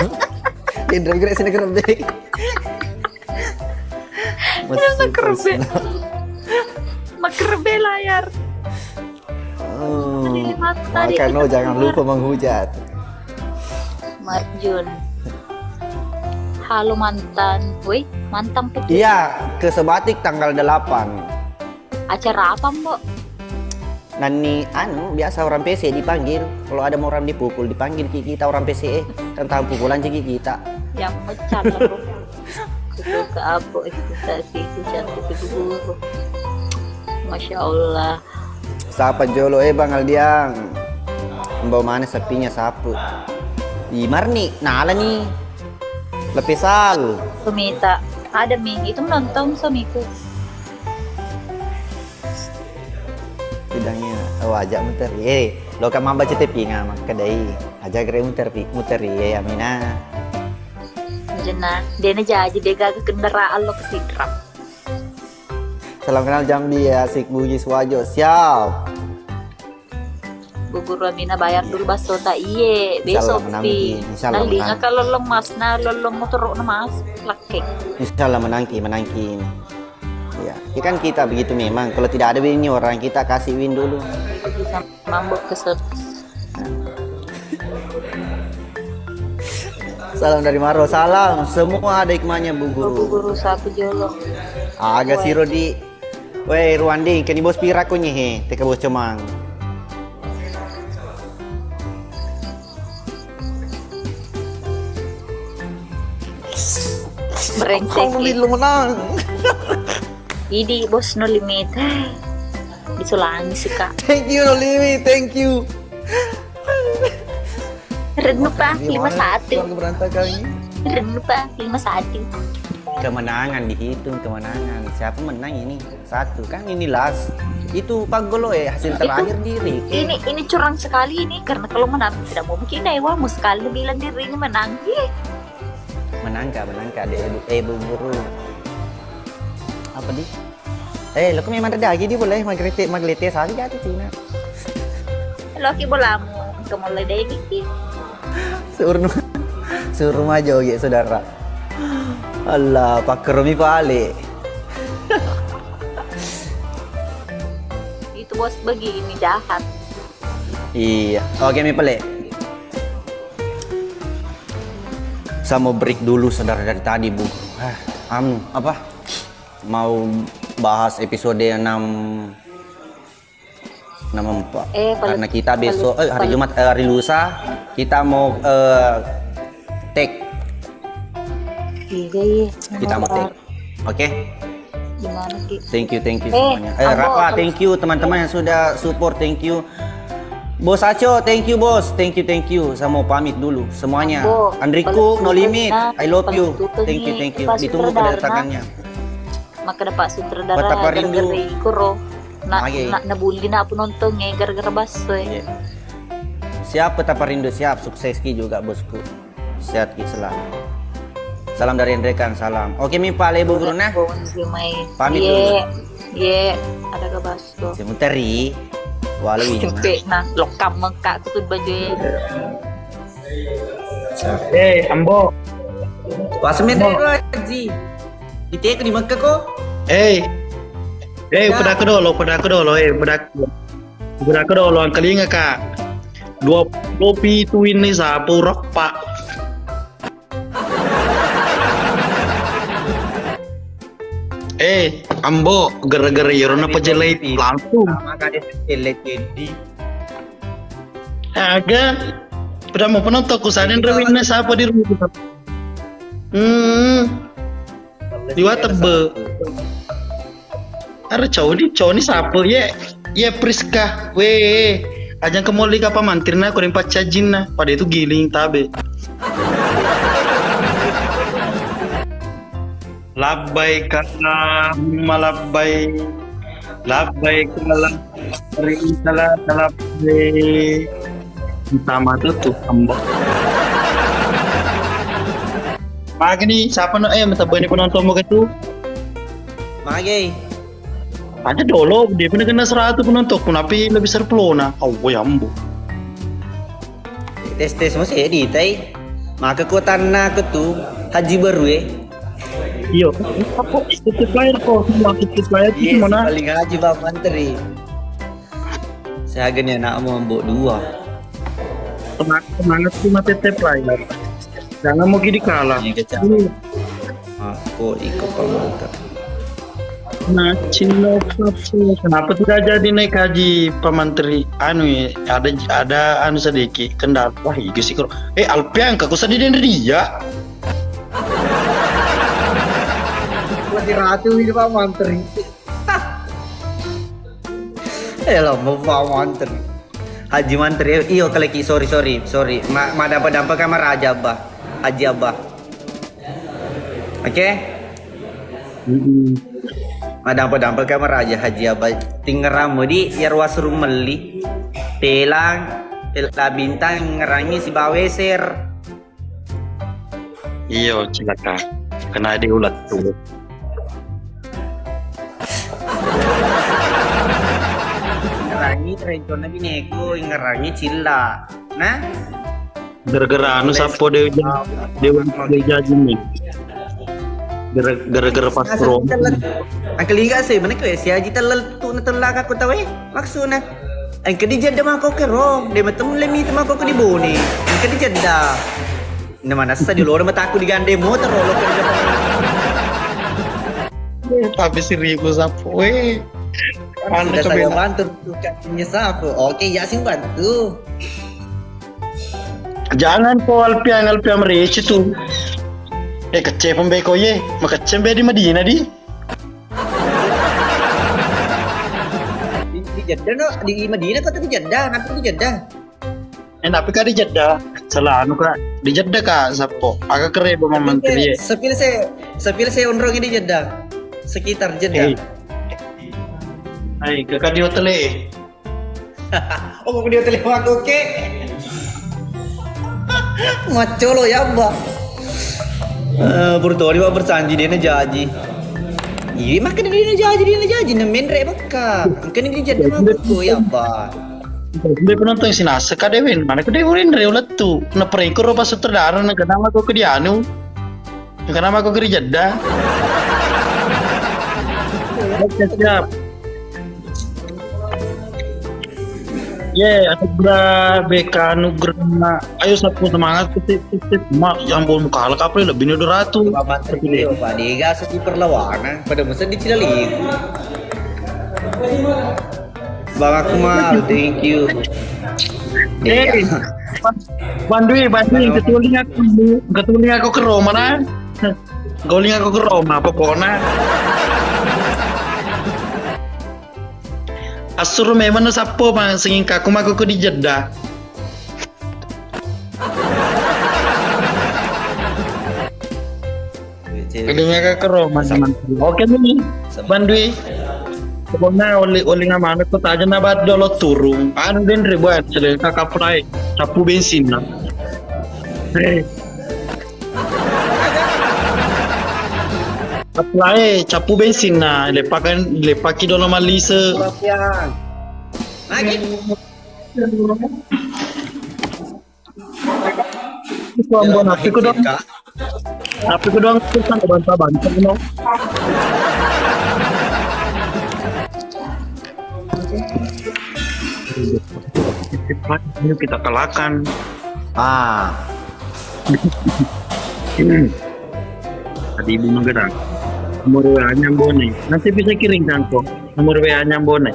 Dan dua kerbe sini kerbe. Masuk kerbe. Makerbe layar. Hmm, makanya jangan lupa menghujat. Majun. Halo mantan. Woi, mantan putih. Iya, ke Sebatik tanggal delapan. Acara apa, Mbok? Nanni, anu, biasa orang P C dipanggil. Kalau ada mau orang dipukul, dipanggil ki kita orang P C, eh. Tentang pukulan ki kita. Yang mecah lah, Bro. Itu ke apa itu kita sih, itu cantik itu guru. Masya Allah. Sapa jolo, eh, Bang Aldiang? Mbau mana sapinya sapu? Ih, marni, nala ni. Lepesal. Sumita. Ada mi, itu menonton suamiku. Bidangnya, oh, aja muter. Eh, lo kan mamba C T P nga, makkedai. Aja gere muter pi, muter, eh, Amina. Jena, dena jaji de gaga kendaraan lo ke Sidrap. Salam kenal Jambi ya, Sik Bugis Wajo. Siap. Bu Guru Amina bayar dulu baso tak iye, besok pi. Insya Allah menang. Kalau lemas, nah, lolong motor na mas, lakek. Insya Allah menangki, menangki. Ya, ya kan kita begitu memang. Kalau tidak ada win orang, kita kasih win dulu. Bisa mambok ke ser- Salam dari Maro. Salam. Semua ada hikmahnya, Bu Guru. Bu Guru satu jolo. Aga siro di. Weh, Ruandi, keni bos pira ko nyehe? Teka bos cemang. Brengsek. Kau milu menang. Idi bos no limit. Disulangi sih, Kak. Thank you, no limit. Thank you. Rennu, Pak, lima satu. Keluarga berantakan ini. Rennu, Pak, lima satu. Kemenangan dihitung, kemenangan. Siapa menang ini? Satu, kan ini last. Itu paggolo, eh, hasil terakhir diri. Ini, ini curang sekali ini, karena kalau menang tidak mungkin, eh, wah, mau sekali bilang diri ini menang. Ih. Menangka, menangka, dek, eh, Bu, eh, Bu Guru. Apa di? Eh, lo kok memang ada lagi di boleh magrete, maglete sapi jatuh Cina. Lo ki bolamu, engka mulai dai ki. Suruh, suruh maju, ya, saudara. Allah, pakkerumi pale. Itu bos begini jahat. Iya, oke mi pale. Saya mau break dulu, saudara, dari tadi, Bu. Eh, anu, apa? Mau bahas episode enam, enam empat. Eh, kalau, karena kita besok, eh, hari Jumat, eh, hari lusa, kita mau, eh, take. Iya, iya. Kita mau take. Oke? Gimana, Ki? Thank you, thank you, eh, semuanya. Eh, Ambo, Rafa, kalau thank you, teman-teman yang sudah support, thank you. Bos Aco, thank you, Bos. Thank you, thank you. Saya mau pamit dulu semuanya. Ambo, Andriku, kalau No Limit, nah, I love you. Thank you, thank you. Ditunggu kedatangannya. Maka dapat sutradara. Betapa rindu. Gara-gara ikoro. Nak, nak nabully nak penonton, eh, gara-gara baso, eh. Iya. Siap, Betapa Rindu, siap. Sukses ki juga, bosku. Sehat ki selalu. Salam dari Andrekan, salam. Oke, mi pale, Bu Guru, nah. Pamit dulu. Iya, ada ke baso. Sementari, walau ini. Sampai, nah, lokam mengkak tuh baju. Eh, Ambo. Wasmen Ambo. Dulu, Haji. Ite ko di Mekka ko? Eh. Eh, upada kedolo, upada kedolo, eh, upada, upada kedolo, angkalinga ka. Dua, dua pitu ini sapu rokpa. Eh, Ambo, gara-gara iyaro napajelai langsung. Sama kade pecele jadi. Aga, pada mau penonton ku sanin rewinna siapa di rumah. Hmm. Liwa tebbe. Are cowok ni, cowok ni siapa ye? Ye Priska. Weh, ajang kemoli kapa mantirna, kurang paccajinna. Pada itu giling tabe. Labbaik Allahumma labbaik. Labbaik Allahumma labbaik. Sama tu tu, Ambo. Magi ni, siapa no, eh, matabbani penonton mo tu? Magi. Aja dolo, dia pernah kena seratus penonton, kenapa lebih serpelona? Oh, ya Ambo. Tes-tes mo sedi tai. Maka ko tanna ko tu Haji Baru, eh. Iyo. Aku aktif player ko, semua aktif player itu. Iya, mana? Paling Haji Bang Mantri. Saya gini anakmu Ambo dua. Semangat, semangat tu mati tep player. Jangan mau gini kalah. Ini kecil. Aku ikut pemantau. Nah, Cina Satu, kenapa tidak jadi naik haji, Pak Mantri? Anu ya, ada, ada anu sedikit kendala. Wah, iya sih, kok. Eh, Alpian, kau sedih dari dia. Lagi ratu ini, Pak Mantri. Eh, lama, Pak Mantri. Haji Mantri, eh, iyo, kaleki, sorry, sorry, sorry. Ma, ma dampa-dampa kan maraja, Abah. Haji Abah. Oke? Mm-mm. Madampa-dampa ka maraja Haji Abah. Tingerammu di iyaro wasrung melli. Pelang, pela bintang ngerangi sibawa eser. Iyo, cilaka. Kena di ulat tu. Ngerangi rencana bineku, ngerangi cilla. Nah? Gara-gara anu sappo Dewa Ja-, Dewa, Dewa Jaji ni. Gara-, gara-gara pas promo. Angkaliga se, mana kue si Haji tellel tu na tellak aku tahu eh. Maksudna. Engka di Jeddah mako ke ro, de matemu lemi te mako ke di Bone. Engka di Jeddah. Na manassa di loro mataku digandeng motor lo ke di depan. Eh, tapi seribu sappo, weh. Anu sudah saya bantu tukang nyesapu. Oke, ya sing bantu. Jangan ko Alpian, Alpian merece tu. Eh, kecce pembe ko ye, makecce be di Madinah di. Di, di Jeddah no, di Madinah kau di Jeddah, nanti di Jeddah. Eh, tapi ka di Jeddah, salah anu ka, di Jeddah ka, sappo. Aga kere ba mamantri ye. Sepil se, sepil se onrong di Jeddah, sekitar Jeddah. Eh. Hai, ke ka di hotel e. Oh, kok dia telepon aku, Kek? Maccolo ya, Abba. Eh, Purtoni, Pak, bersanji dia na jaji. Iya, makanya dia na jaji, dia na jaji, na menre baka. Engka ni dia jadi mabuk, ya, Abba. Dia penonton sinasa ka Dewen, mana ke Dewen re ulat tu. Na prank ro pas sutradara na kenapa kok ke dia anu? Kenapa kau kiri Jeddah? Oke, siap. Ye, anugerah B K anugerah Nah, ayo, Sappo, semangat, sip, sip, sip. Mak, yang bol muka halak apa lebih nih dua ratus. Bapak Trio, Pak Dega, sesi perlawanan. Pada mesen di Cilaliku. Bang Akmal, thank you. Eh, Iya. Bang Dwi, Bang Dwi, Halo. Ketuling aku, ketuling aku ke Roma, nah. Ketuling aku ke Roma, pokoknya. Assuru memang na Sappo, Bang, senging kaku mako ke di Jeddah. Ketuling aku ke Roma, teman. Oke nih, Bang Dwi. Pokoknya oli, oli ngamana kota aja nabat dolo turung. Anu den ribuan, sudah kakak fly. Sapu bensin, nah. Eh. Apply, cappu bensinna, leppakan, leppaki dolo mallise. Lagi. Itu ambon api ku dong. Api ku dong, terus kan bantah-bantah, no. Ayo kita kalahkan. Ah. Tadi Ibu Menggerang. Nomor W A-nya Bone. Nanti bisa kirim, Cangko. Nomor W A-nya Bone.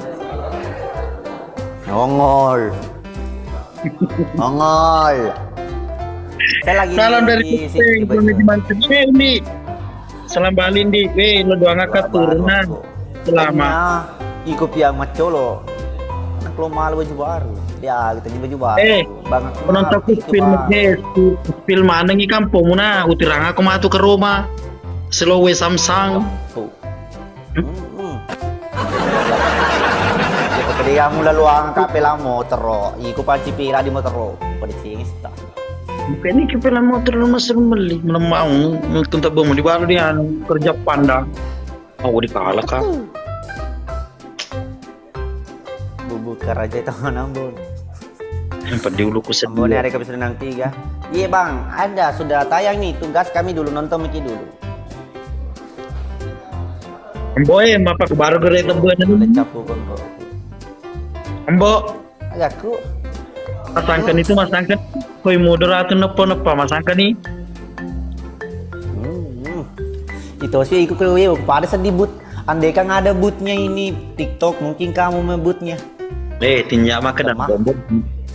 Nongol. Nongol. Saya lagi Salam dari di Kupeng, situ, Bone di Mantep. Eh, Indi. Salam Bali, Indi. Weh, lo doang angkat turun, nah. Selamat. Iko piang maccolo. Nak lo malu baju baru. Ya, kita di baju baru. Eh, Bang, aku penonton malu, ku itu, film, Bang. Eh, ku film maneng i kampungmu, nah. Utirang aku matu ke rumah. Selowe Samsung. Tuh. Hmm. Ya, ketika mula luang kape la motoro, iko panci pira di motoro, pada cingis ta. Bukan ini kape la motoro, rumah serumeli, melemau, nonton tabung di baru dia kerja panda. Mau di kalah kah? Bubu karaja itu nambun. Yang pedih dulu ku Ambon sedih. Hari episode enam tiga. Iya, Bang, ada sudah tayang nih, tugas kami dulu, nonton miki dulu. Ambo, eh, mapa baru gere tebbe. Boleh capu kon kok. Ambo. Agakku. Masangkan itu, masangkan. Koi muda ratu nepo-nepo, masangkan nih. Hmm. Itu sih ikut ke, pada sedih but. Andai kan ada butnya ini TikTok, mungkin kamu mebutnya. Eh, tinja makkeda, Lemah.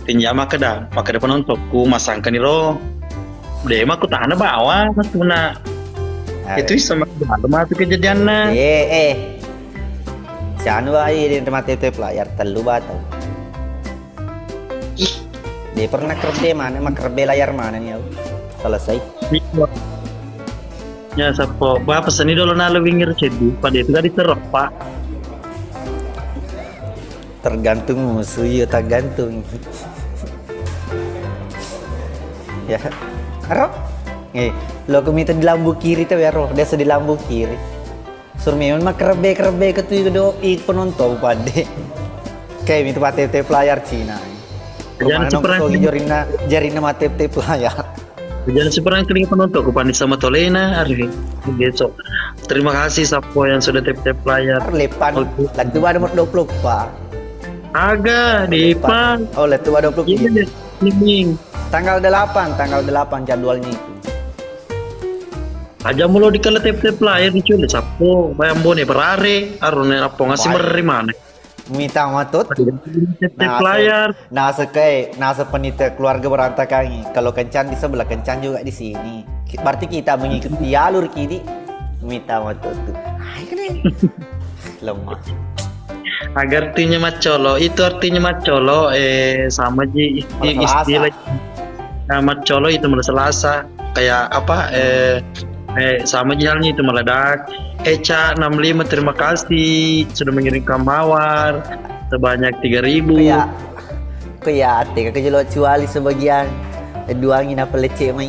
Tinja makkeda, makkeda penontonku, masangkani ro. De, makku tana bawa, mas tuna. Aduh. Itu iso makkeda, matu kejadianna. Eh, eh. Sianu wae di tempat itu layar telu batang. Ih. De pernah kerbe mana, mak kerbe layar mana nih, au? Selesai. Iya. Ya, Sappo. Wah, peseni dolo nalo wingir ceddu. Pada itu tadi terlepak. Tergantung musuh, iya, tergantung. Ya. Aro? Eh, lo ku mita di lambu kiri tuh ya, Ro. Biasa di lambu kiri. Sur memang makkerebe-kerebe ke tu do i penonton pade. Kayak itu pate te player Cina. Jangan seperang jarinna, jarinna mate te player. Jangan seperang kali penonton ku panik sama Tolena hari besok. Terima kasih Sappo yang sudah tap-tap layar. Lepan. Oke. Lantu ada nomor dua puluh empat. Aga, Lepan. Depan. Oh, lantu ada dua puluh empat. Iya, Ning. Tanggal delapan, tanggal delapan jadwalnya itu. Aja mulo di kala tap-tap layar diculik Sappo, bayang bone berare, arone lapong asi merri mana. Mita matut. Tap-tap layar. Nase kai, nase penita keluarga berantakan. Kalau kencan di sebelah, kencan juga di sini. Ki-, berarti kita mengikuti alur kidi. Mita matut tuh. Hai, kene. Lemah. Aga artinya maccolo, itu artinya maccolo, eh, sama ji isti-, istilah. Nah, maccolo itu mulai Selasa. Kayak apa, eh, eh, sama ji halnya itu meledak. Eca enam lima, terima kasih sudah mengirimkan mawar sebanyak tiga ribu. Kayak, kayak ate, kakak jelo cuali sebagian. Eh, duangin apa lecce mai.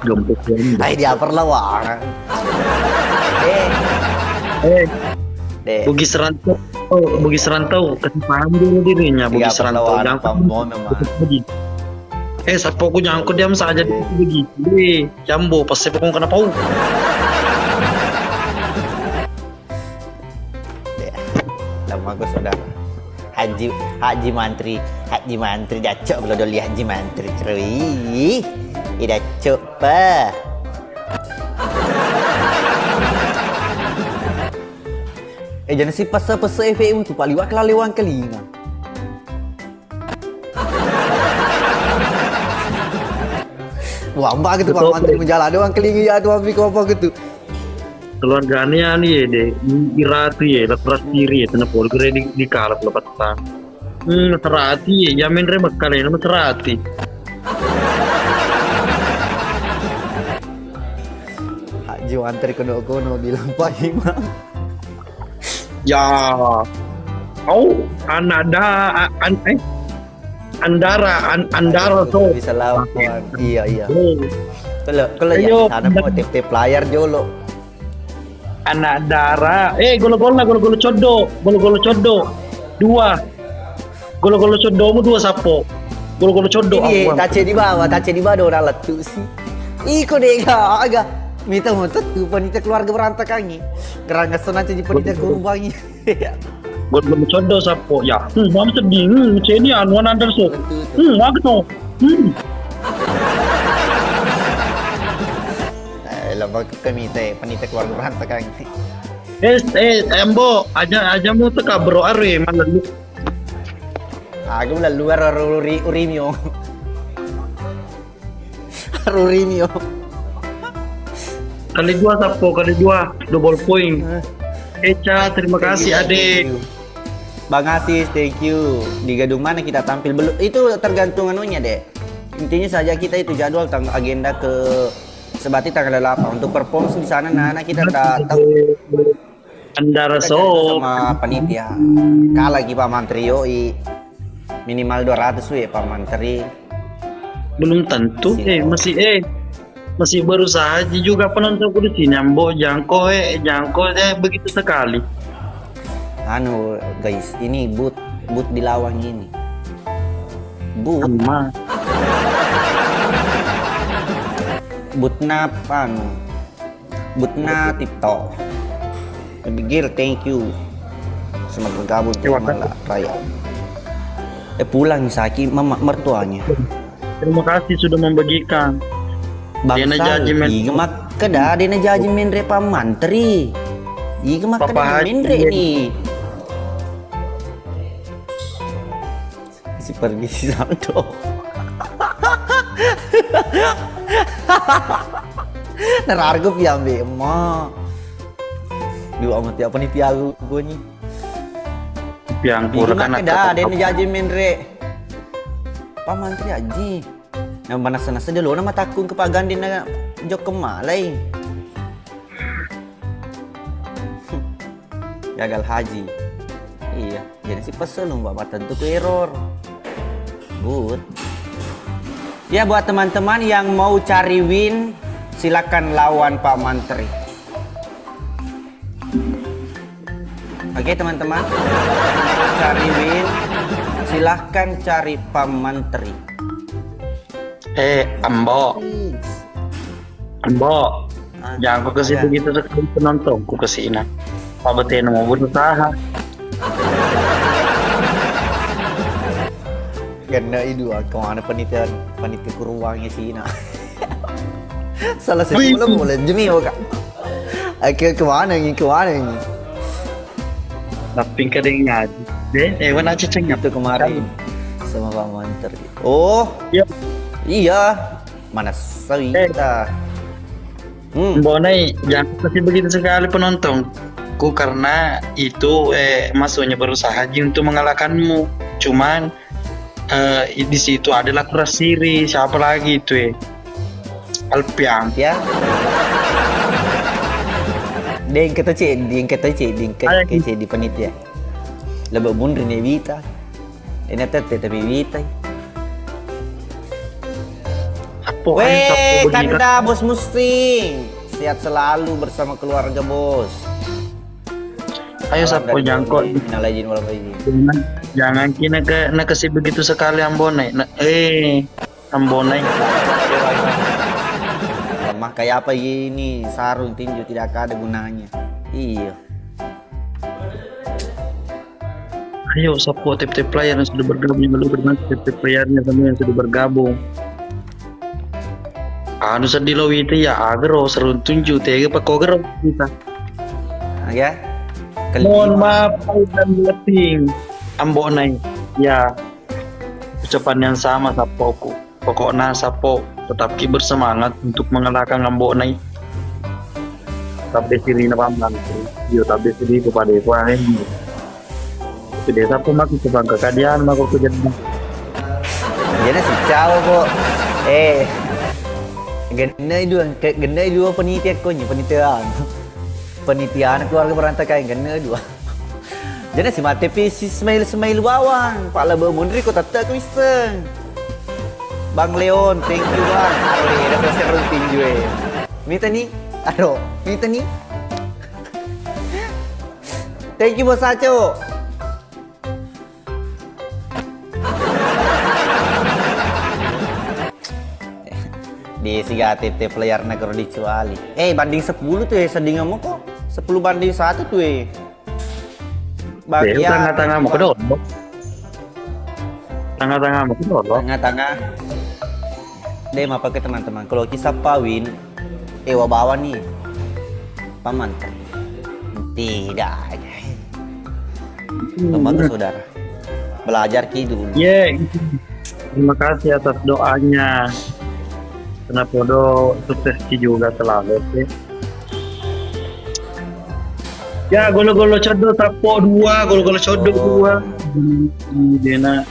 Gempuk banget. Ai, dia perlawanan. Eh. Eh. Deh. Bugis Rantau, oh, Bugis Rantau, kasih paham dulu dirinya, Bugis Rantau. Jangan paham memang. Eh, Sappo ku jangko diam saja di Bugis. Eh, jambo, pasti pokoknya kena pau. Deh. Lama aku saudara. Haji, Haji Mantri, Haji Mantri, dacok lo doli Haji Mantri, terus. Ih, dacok pa. Eh, jangan si pasa-pasa F M tu, Pak, liwat ke lalewang kelinga. Wah, mbak gitu, Pak Betul. Mantri menjala doang kelinga ya, tuh, ambil apa gitu. Keluarganya anu ye, de, iratu ye, lepas diri ye, tena pol kere di, di kalap lepas tang. Hmm, terati ye, jamin re makkale, nama terati. Haji Mantri kono-kono bilang Pak Imam. Ya. Kau anak da, a-, an-, eh, Andara, an-, Andara Aduh, so. Bisa lawan. Iya, iya. Oh. Kalau, kalau ya Ayo, di sana mau tip-tip layar jolo. Anak dara. Eh, golo-golo, golo-golo coddo, golo-golo coddo. Dua. Golo-golo coddomu dua sappo. Golo-golo coddo. Ini aku tace di bawah, tace di bawah udah letu sih. Iko deh, aga. Mita mau tuh panitia keluarga berantakan nih. Gerang ngesenang jadi panitia guru bangi. Gol-gol condo sappo ya. Hmm, mama sedih. Hmm, ceni anu Anderson. Hmm, magno. Hmm. Eh, lama kami teh, penita keluarga berantakan. Eh, eh, Embo, aja, aja mau teka bro are mana lu. Aku lah luar uri, urimio. Rurinio. Kali dua sappo, kali dua, double point. Eh. Eca, terima kasih, Adek. Thank you. Bang Asis, thank you. Di gedung mana kita tampil? Belum, itu tergantung anunya, Dek. Intinya saja kita itu jadwal tang-, agenda ke sebati tanggal delapan. Untuk perform di sana, nah, nah, kita tak tahu. Andara Kita so. Sama panitia. Kalah ki Pak Mantri, yoi. Minimal dua ratus we Pak Mantri. Belum tentu, Siap. Eh, masih, eh, masih berusaha ji juga penontonku di sini. Ambo jangko, eh, jangko, eh, begitu sekali. Anu, guys, ini but, but di lawang ini. But. Sama. But nap, anu. Butna TikTok. Gil, thank you. Selamat bergabung di Terima kasih. Malah Raya. Eh, pulang saki mama mertuanya. Terima kasih sudah membagikan. Bangsa, Dena jaji men- iga makkeda, dena jaji menre Pak Mantri. Iga makkeda Papa Haji menre men- ni. Si pergi si Santo. Narargo piambe emma. Dua mati apa nih piagu gua nih. Piang pura kan. Dah, ada yang jaji menre. Pak Mantri Haji. Nah, manasa-nasa dulu nama takung ke Pak Gandhi na jok kemalai. Gagal haji. Iya, jadi si pesen, Mbak, tentu ku error. Good. Ya, buat teman-teman yang mau cari win, silakan lawan Pak Mantri. Oke, teman-teman. Cari win, silahkan cari Pak Mantri. Eh, Ambo. Please. Ambo, ah, jangan kau kasih begitu sekali penonton, ku kasih ina. Pak Beteno mau berusaha. Karena itu, ah, kemana panitia, panitia kuruwangnya sih, nah. Salah satu boleh, boleh jemi, oh, Kak. Oke, kemana ini, kemana ini? Tapi kadang ngaji. Deh, eh, mana cecengnya? Itu kemarin sama Pak Mantri. Oh, iya. Iya. Mana Eh. Sawita? Hmm. Mbonai, jangan kasih begitu sekali penontonku karena itu, eh, maksudnya berusaha ji untuk mengalahkanmu. Cuman, eh, di situ adalah keras siri. Siapa lagi itu, eh? Alpiang. Ya. Deng kata cek, deng kata cek, deng kata cek di panitia. Lebih mundur nih Wita. Ini tete tapi witai. Apa? Weh, ayo, Sabtu begini, Kanda, Bos Musting. Sehat selalu bersama keluarga, Bos. Ayo, Salam Sabtu dari jangkok. Bali. Minal aidin wal faizin. Jangan, jangan kina ke, na kasih begitu sekali Ambonai. Na, eh, Ambonai. Lemah kayak apa ini? Sarung tinju tidak ada gunanya. Iya. Ayo, support T P T player yang sudah bergabung, yang belum bergabung, T P T playernya semua yang sudah bergabung. Anu seddi lo wita ya, agero seruntunju, tega pakogero kita. Oke. Mohon maaf, dan letting. Ambo Nai. Ya, ucapan yang sama, sappoku. Pokokna sappo, tetapki bersemangat untuk mengalahkan Ambo Nai. Tabbe sirina paman. Yo, tabbe siri kepada kuae. Sudah sappo maki ke bangka kadian mako ke jeneng. Jana si cawo ko. Eh. Gennai dua, ke-, gennai dua penitia konyo, penitia anu. Penitia anu keluarga berantakan, gennai dua. Jadi si mate pi si smile-smile bawang, pala be munri ko tette ku isseng. Bang Leon, thank you, Bang. Aduh, ada proses rutin juga. Mita nih, aduh, mita nih. Thank you, Bos Aco. Di siga T T player na kero dicuali. Eh, banding sepuluh tuh ya, sedingan moko. Sepuluh banding satu tuh ya. Bagian tengah-tengah mau kedok. Tengah-tengah mau kedok. Tengah-tengah. Deh, apa ke teman-teman? Kalau kisah Pawin, eh, wa bawa nih. Paman. Tidak. Lembaga saudara. Belajar ki dulu. Ye, terima kasih atas doanya. Kenapa do sukses ki juga selalu sih. Ya, golo-golo coddo sappo dua, golo-golo coddo dua. Hmm, dena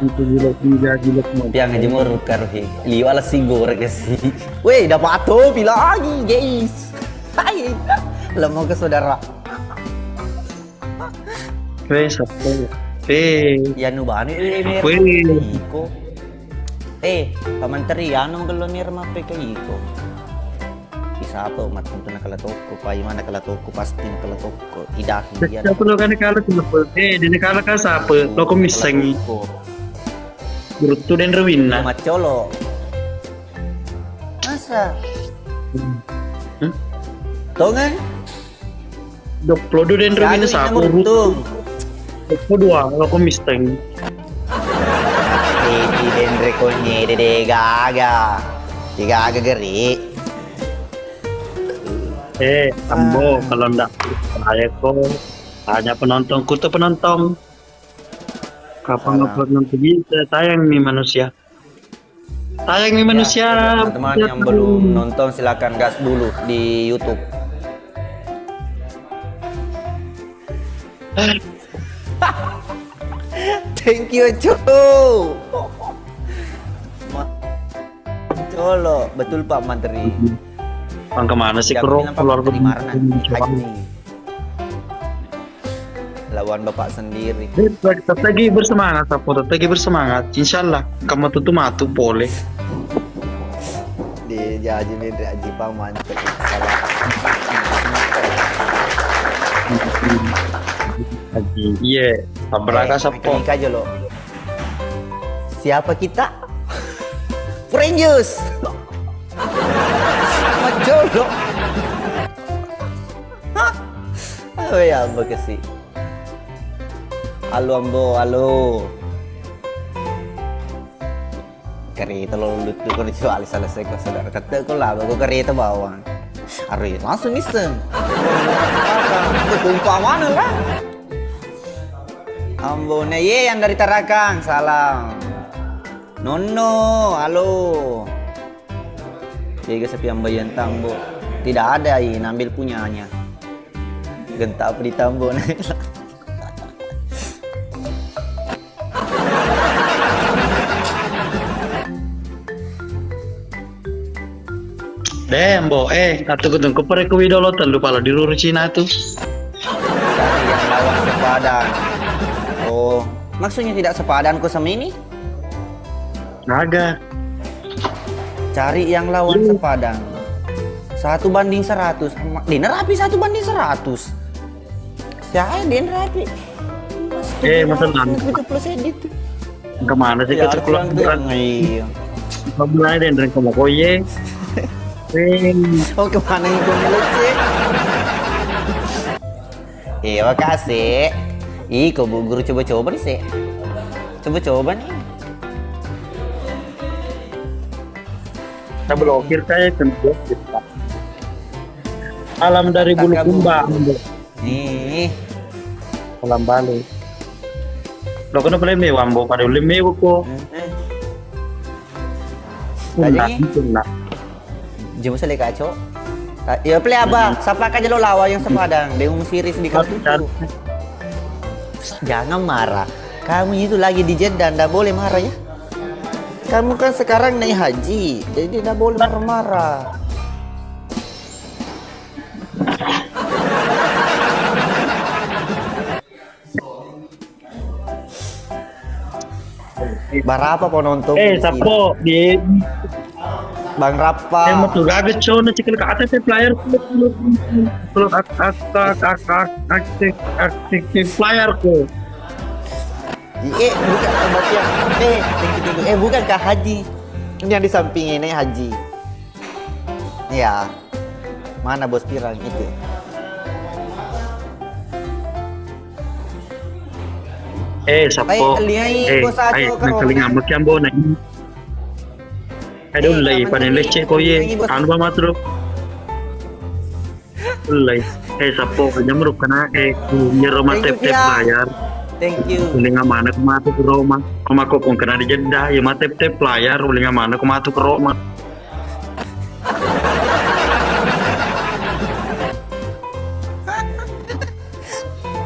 itu gilo tiga gilo semua. Piang jemur karuhi. Liwala si goreng sih. Weh, dapat topi lagi, guys. Hai. Lembaga saudara. Weh, sappo. Weh. Ya nu bani, eh, mer-, Weh. Iko. Eh, Paman Teri, anu gello mer mappe ke iko. Isapa mattentu nakala tokko, pai mana kala tokko, pasti nakala tokko. Idah, iya. Siapa lo kan kala tuh? Eh, dene kala kan siapa? Lo kok miseng? Nakala tokko. Guruttu den rewinna. Maccolo. Masa? Hmm. Tongan? Doplo du denre mina sapu. Doplo dua, lo ko misteng. Iti denre ko nyede de gaga. De gaga geri. Eh, Ambo, kalau ndak percaya ko, tanya penonton, kutu penonton. Kapan upload nanti bisa? Sayang nih manusia. Sayang nih manusia. Ya, buat teman-teman yang belum nonton, silakan gas dulu di YouTube. Thank you, Cu. Ma-, Colo, betul Pak Mantri. Bang kemana sih, Kro? Keluar di mana? Haji. Lawan bapak sendiri. Tetap lagi bersemangat, Sapo. Tetap lagi bersemangat. Insya Allah, kamu tutu matu pole. Di Haji Mendri, Haji Pang, mantap. Salah. Haji, iya. Sabar, eh, Sapo. Nikah aja lo. Siapa kita? Power Rangers. Majolo. Hah? Oh ya, bekesi. Halo, Ambo, halo. Kereta lo lucu, ko dicuali selesai ko saudara. Kata ko lah, ko kereta bawang. Hari langsung iseng. Tumpah mana lah? Ambo, nah, ye, yang dari Tarakang, salam. Nonno, halo. Tega sepi ambayang tambo. Tidak ada, i, nambil punyanya. Genta apa ditambo, nah. Deh, Ambo, eh, atau kutungku pare kuwi dolo tellu pala di ruru Cina tuh. Cari yang lawan sepadan. Oh, maksudnya tidak sepadan ko sama ini? Naga. Cari yang lawan sepadan. Satu banding seratus. Ma-, di nerapi satu banding seratus. Saya di nerapi. Eh, masa nang. Tujuh puluh sedikit. Kemana sih? Ya, kita keluar, iya. Kau mulai deh, dari kamu koye. Eh. Oh, kemana itu, Melece? Iya, makasih. Iko, Bu Guru, coba-coba nih, sih. Coba-coba nih. Kita blokir kayak kan blokir, Pak. Salam dari Bulukumba, Ambo. Nih. Salam balik. Lo kena boleh mewah, Ambo, pada boleh mewah kok. Hmm. Punna, punna. Jemu sele kaco. Ya, play, Abah. Sapa aja lo lawa yang sepadang. Bingung siris di kalau itu. Jangan marah. Kamu itu lagi di Jeddah, ndak boleh marah, ya. Kamu kan sekarang naik haji, jadi ndak boleh marah-marah. Berapa penonton? Eh, di sini? Sapo di Bang Rappa. Eh, metu gaga cona, cekel ke atas, eh, player. Kalau ak-, ak-, ak-, ak-, ak-, ak-, ak-, player ku. Eh, bukan, eh, thank you, thank you. Eh, bukan Kak Haji. Ini yang di samping ini Haji. Iya. Mana bos pirang itu? Eh, sapo. Ai, liai, eh, bos Aco ai, ke nang Roma. Kalinga maki ambo na. Aduh, eh, lai, panen lecce ko ye. Liai, bos. Anu ba matru. Lai. Eh, sapo, nyamruk kena, eh, nyero mate. Thank you, Fiang. Layar. Thank you. Ulinga mana ku matu ke Roma. Roma ko kong kena di Jeddah, ya mate tep layar, ulinga mana ku matu ke Roma.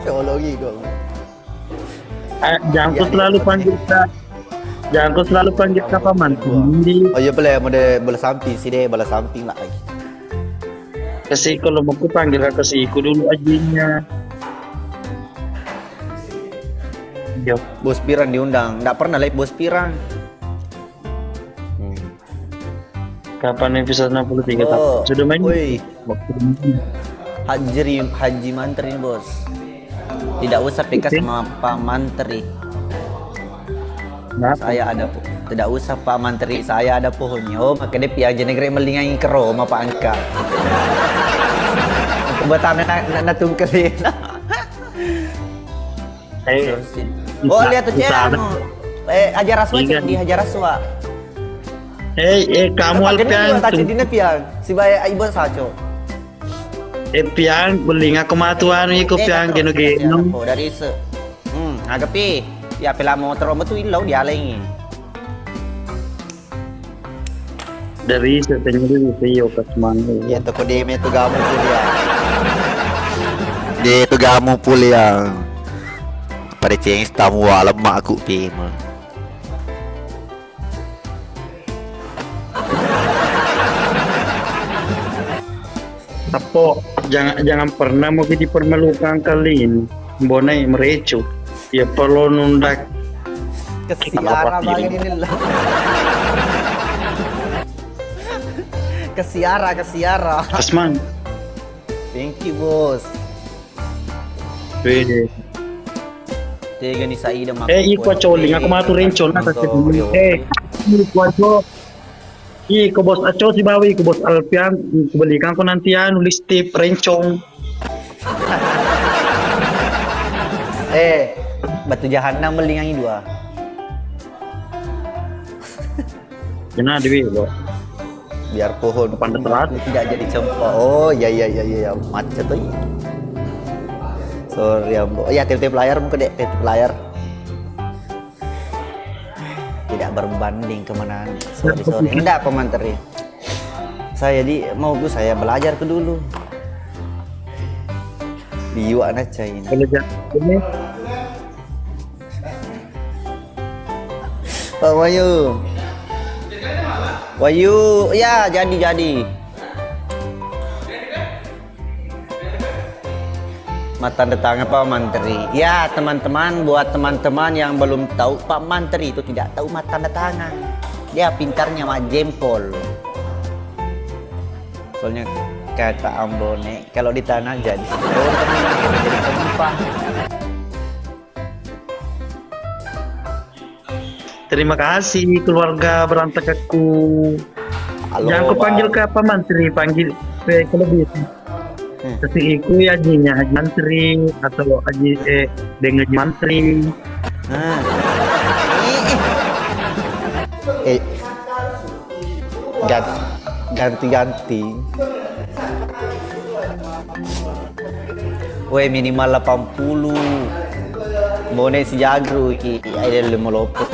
Coloki kok. Eh, jangan kau selalu panggil Kak. Jangan kau selalu panggil Kak Paman. Oh iya, boleh, boleh, boleh samping sih deh, boleh samping lah. Kasih kalau mau ku panggil Kak, kasih ku dulu ajinya. Yo. Bos Pirang diundang. Nggak pernah live Bos Pirang. Hmm. Kapan episode enam puluh tiga? Oh, sudah main? Woi. Waktu ini. Haji, Haji Mantri ini, Bos. Tidak usah P K sama Pak Mantri. Kenapa? Saya ada po-, tidak usah Pak Mantri, saya ada pohonnya. Oh, makanya dia piaja negeri melingai ke Roma, Pak Angka. Betana na, na, na tungkelin. Eh, oh, lihat tuh, Cek, anu. Eh, Hajar Aswa, Cek, di Hajar Aswa. Eh, eh, kamu Alpian, tunggu. Dina, Pian. Si bae, ai, Bos Aco. Eh, Pian, belinga kematuan iko, eh, Pian, geno-geno. Oh, dari se-, hmm, agapi. Ya, pela motor metu illau dialengi. Dari setengah itu, iyo, pas mangga. Iya, toko deme tu gamu kuliah. Dia tu gamu kuliah. Pada cengis tamu walem mak aku pima. Sapo, jangan, jangan pernah mau dipermalukan kali ini. Bonai merecu. Ya perlu nundak. Kesiara balik ini lah. Kesiara, kesiara. Asman. Thank you, Bos. Wede. Tega ni Saida. Eh, iko coling, aku matu rencong, nah, eh, iko coling. Iko Bos Aco sibawa iko Bos Alpian, kubelikan ko nanti anu listip rencong. Eh, batu jahanam melingangi dua. Kena duit, Bos. Biar pohon tidak jadi cempa. Oh, iya, iya, iya, iya, iya. Macet tuh. Sorry, Ambo. Ya, tip-tip layar mungkin deh, tip-tip layar. Tidak berbanding kemenangan. Sorry, sorry. Enggak, Pak Mantri. Saya di, mau bu saya belajar ke dulu. Liwa na China. Kalau ja-, ini. Pak Wahyu. Wahyu, ya, jadi, jadi. Matandatangeng Pak Mantri. Ya, teman-teman, buat teman-teman yang belum tahu, Pak Mantri itu tidak tahu matandatangeng. Dia pintarnya mak jempol. Soalnya kata Ambone, kalau di tanah jadi, jadi penumpang. Terima kasih keluarga berantakku. Halo, Bang. Jangan kau panggil ke apa Mantri, panggil ke lebih. Kasi iku ya, Haji, ya, Haji Mantri atau Haji, eh, dengan Haji Mantri. Ah. Eh, eh. Eh. Gan-, ganti-ganti. Weh, minimal delapan puluh. Bone si jagru ki, ai lele molopo.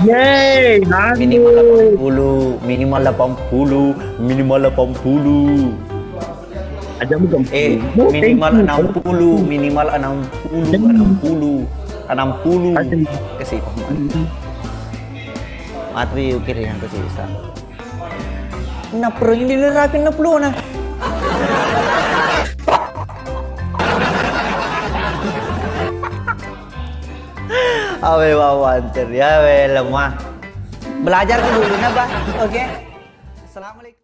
Yeay, minimal delapan puluh, minimal delapan puluh, minimal delapan puluh. Aja bukan. Eh, minimal enam puluh, minimal enam puluh, enam puluh, enam puluh. Kasih. Matri ukir yang kasih. Napro ini dulu rapin naplo na. Awe wawan ter ya we lemah. Belajar ke dulu na, Bah. Oke. Assalamualaikum.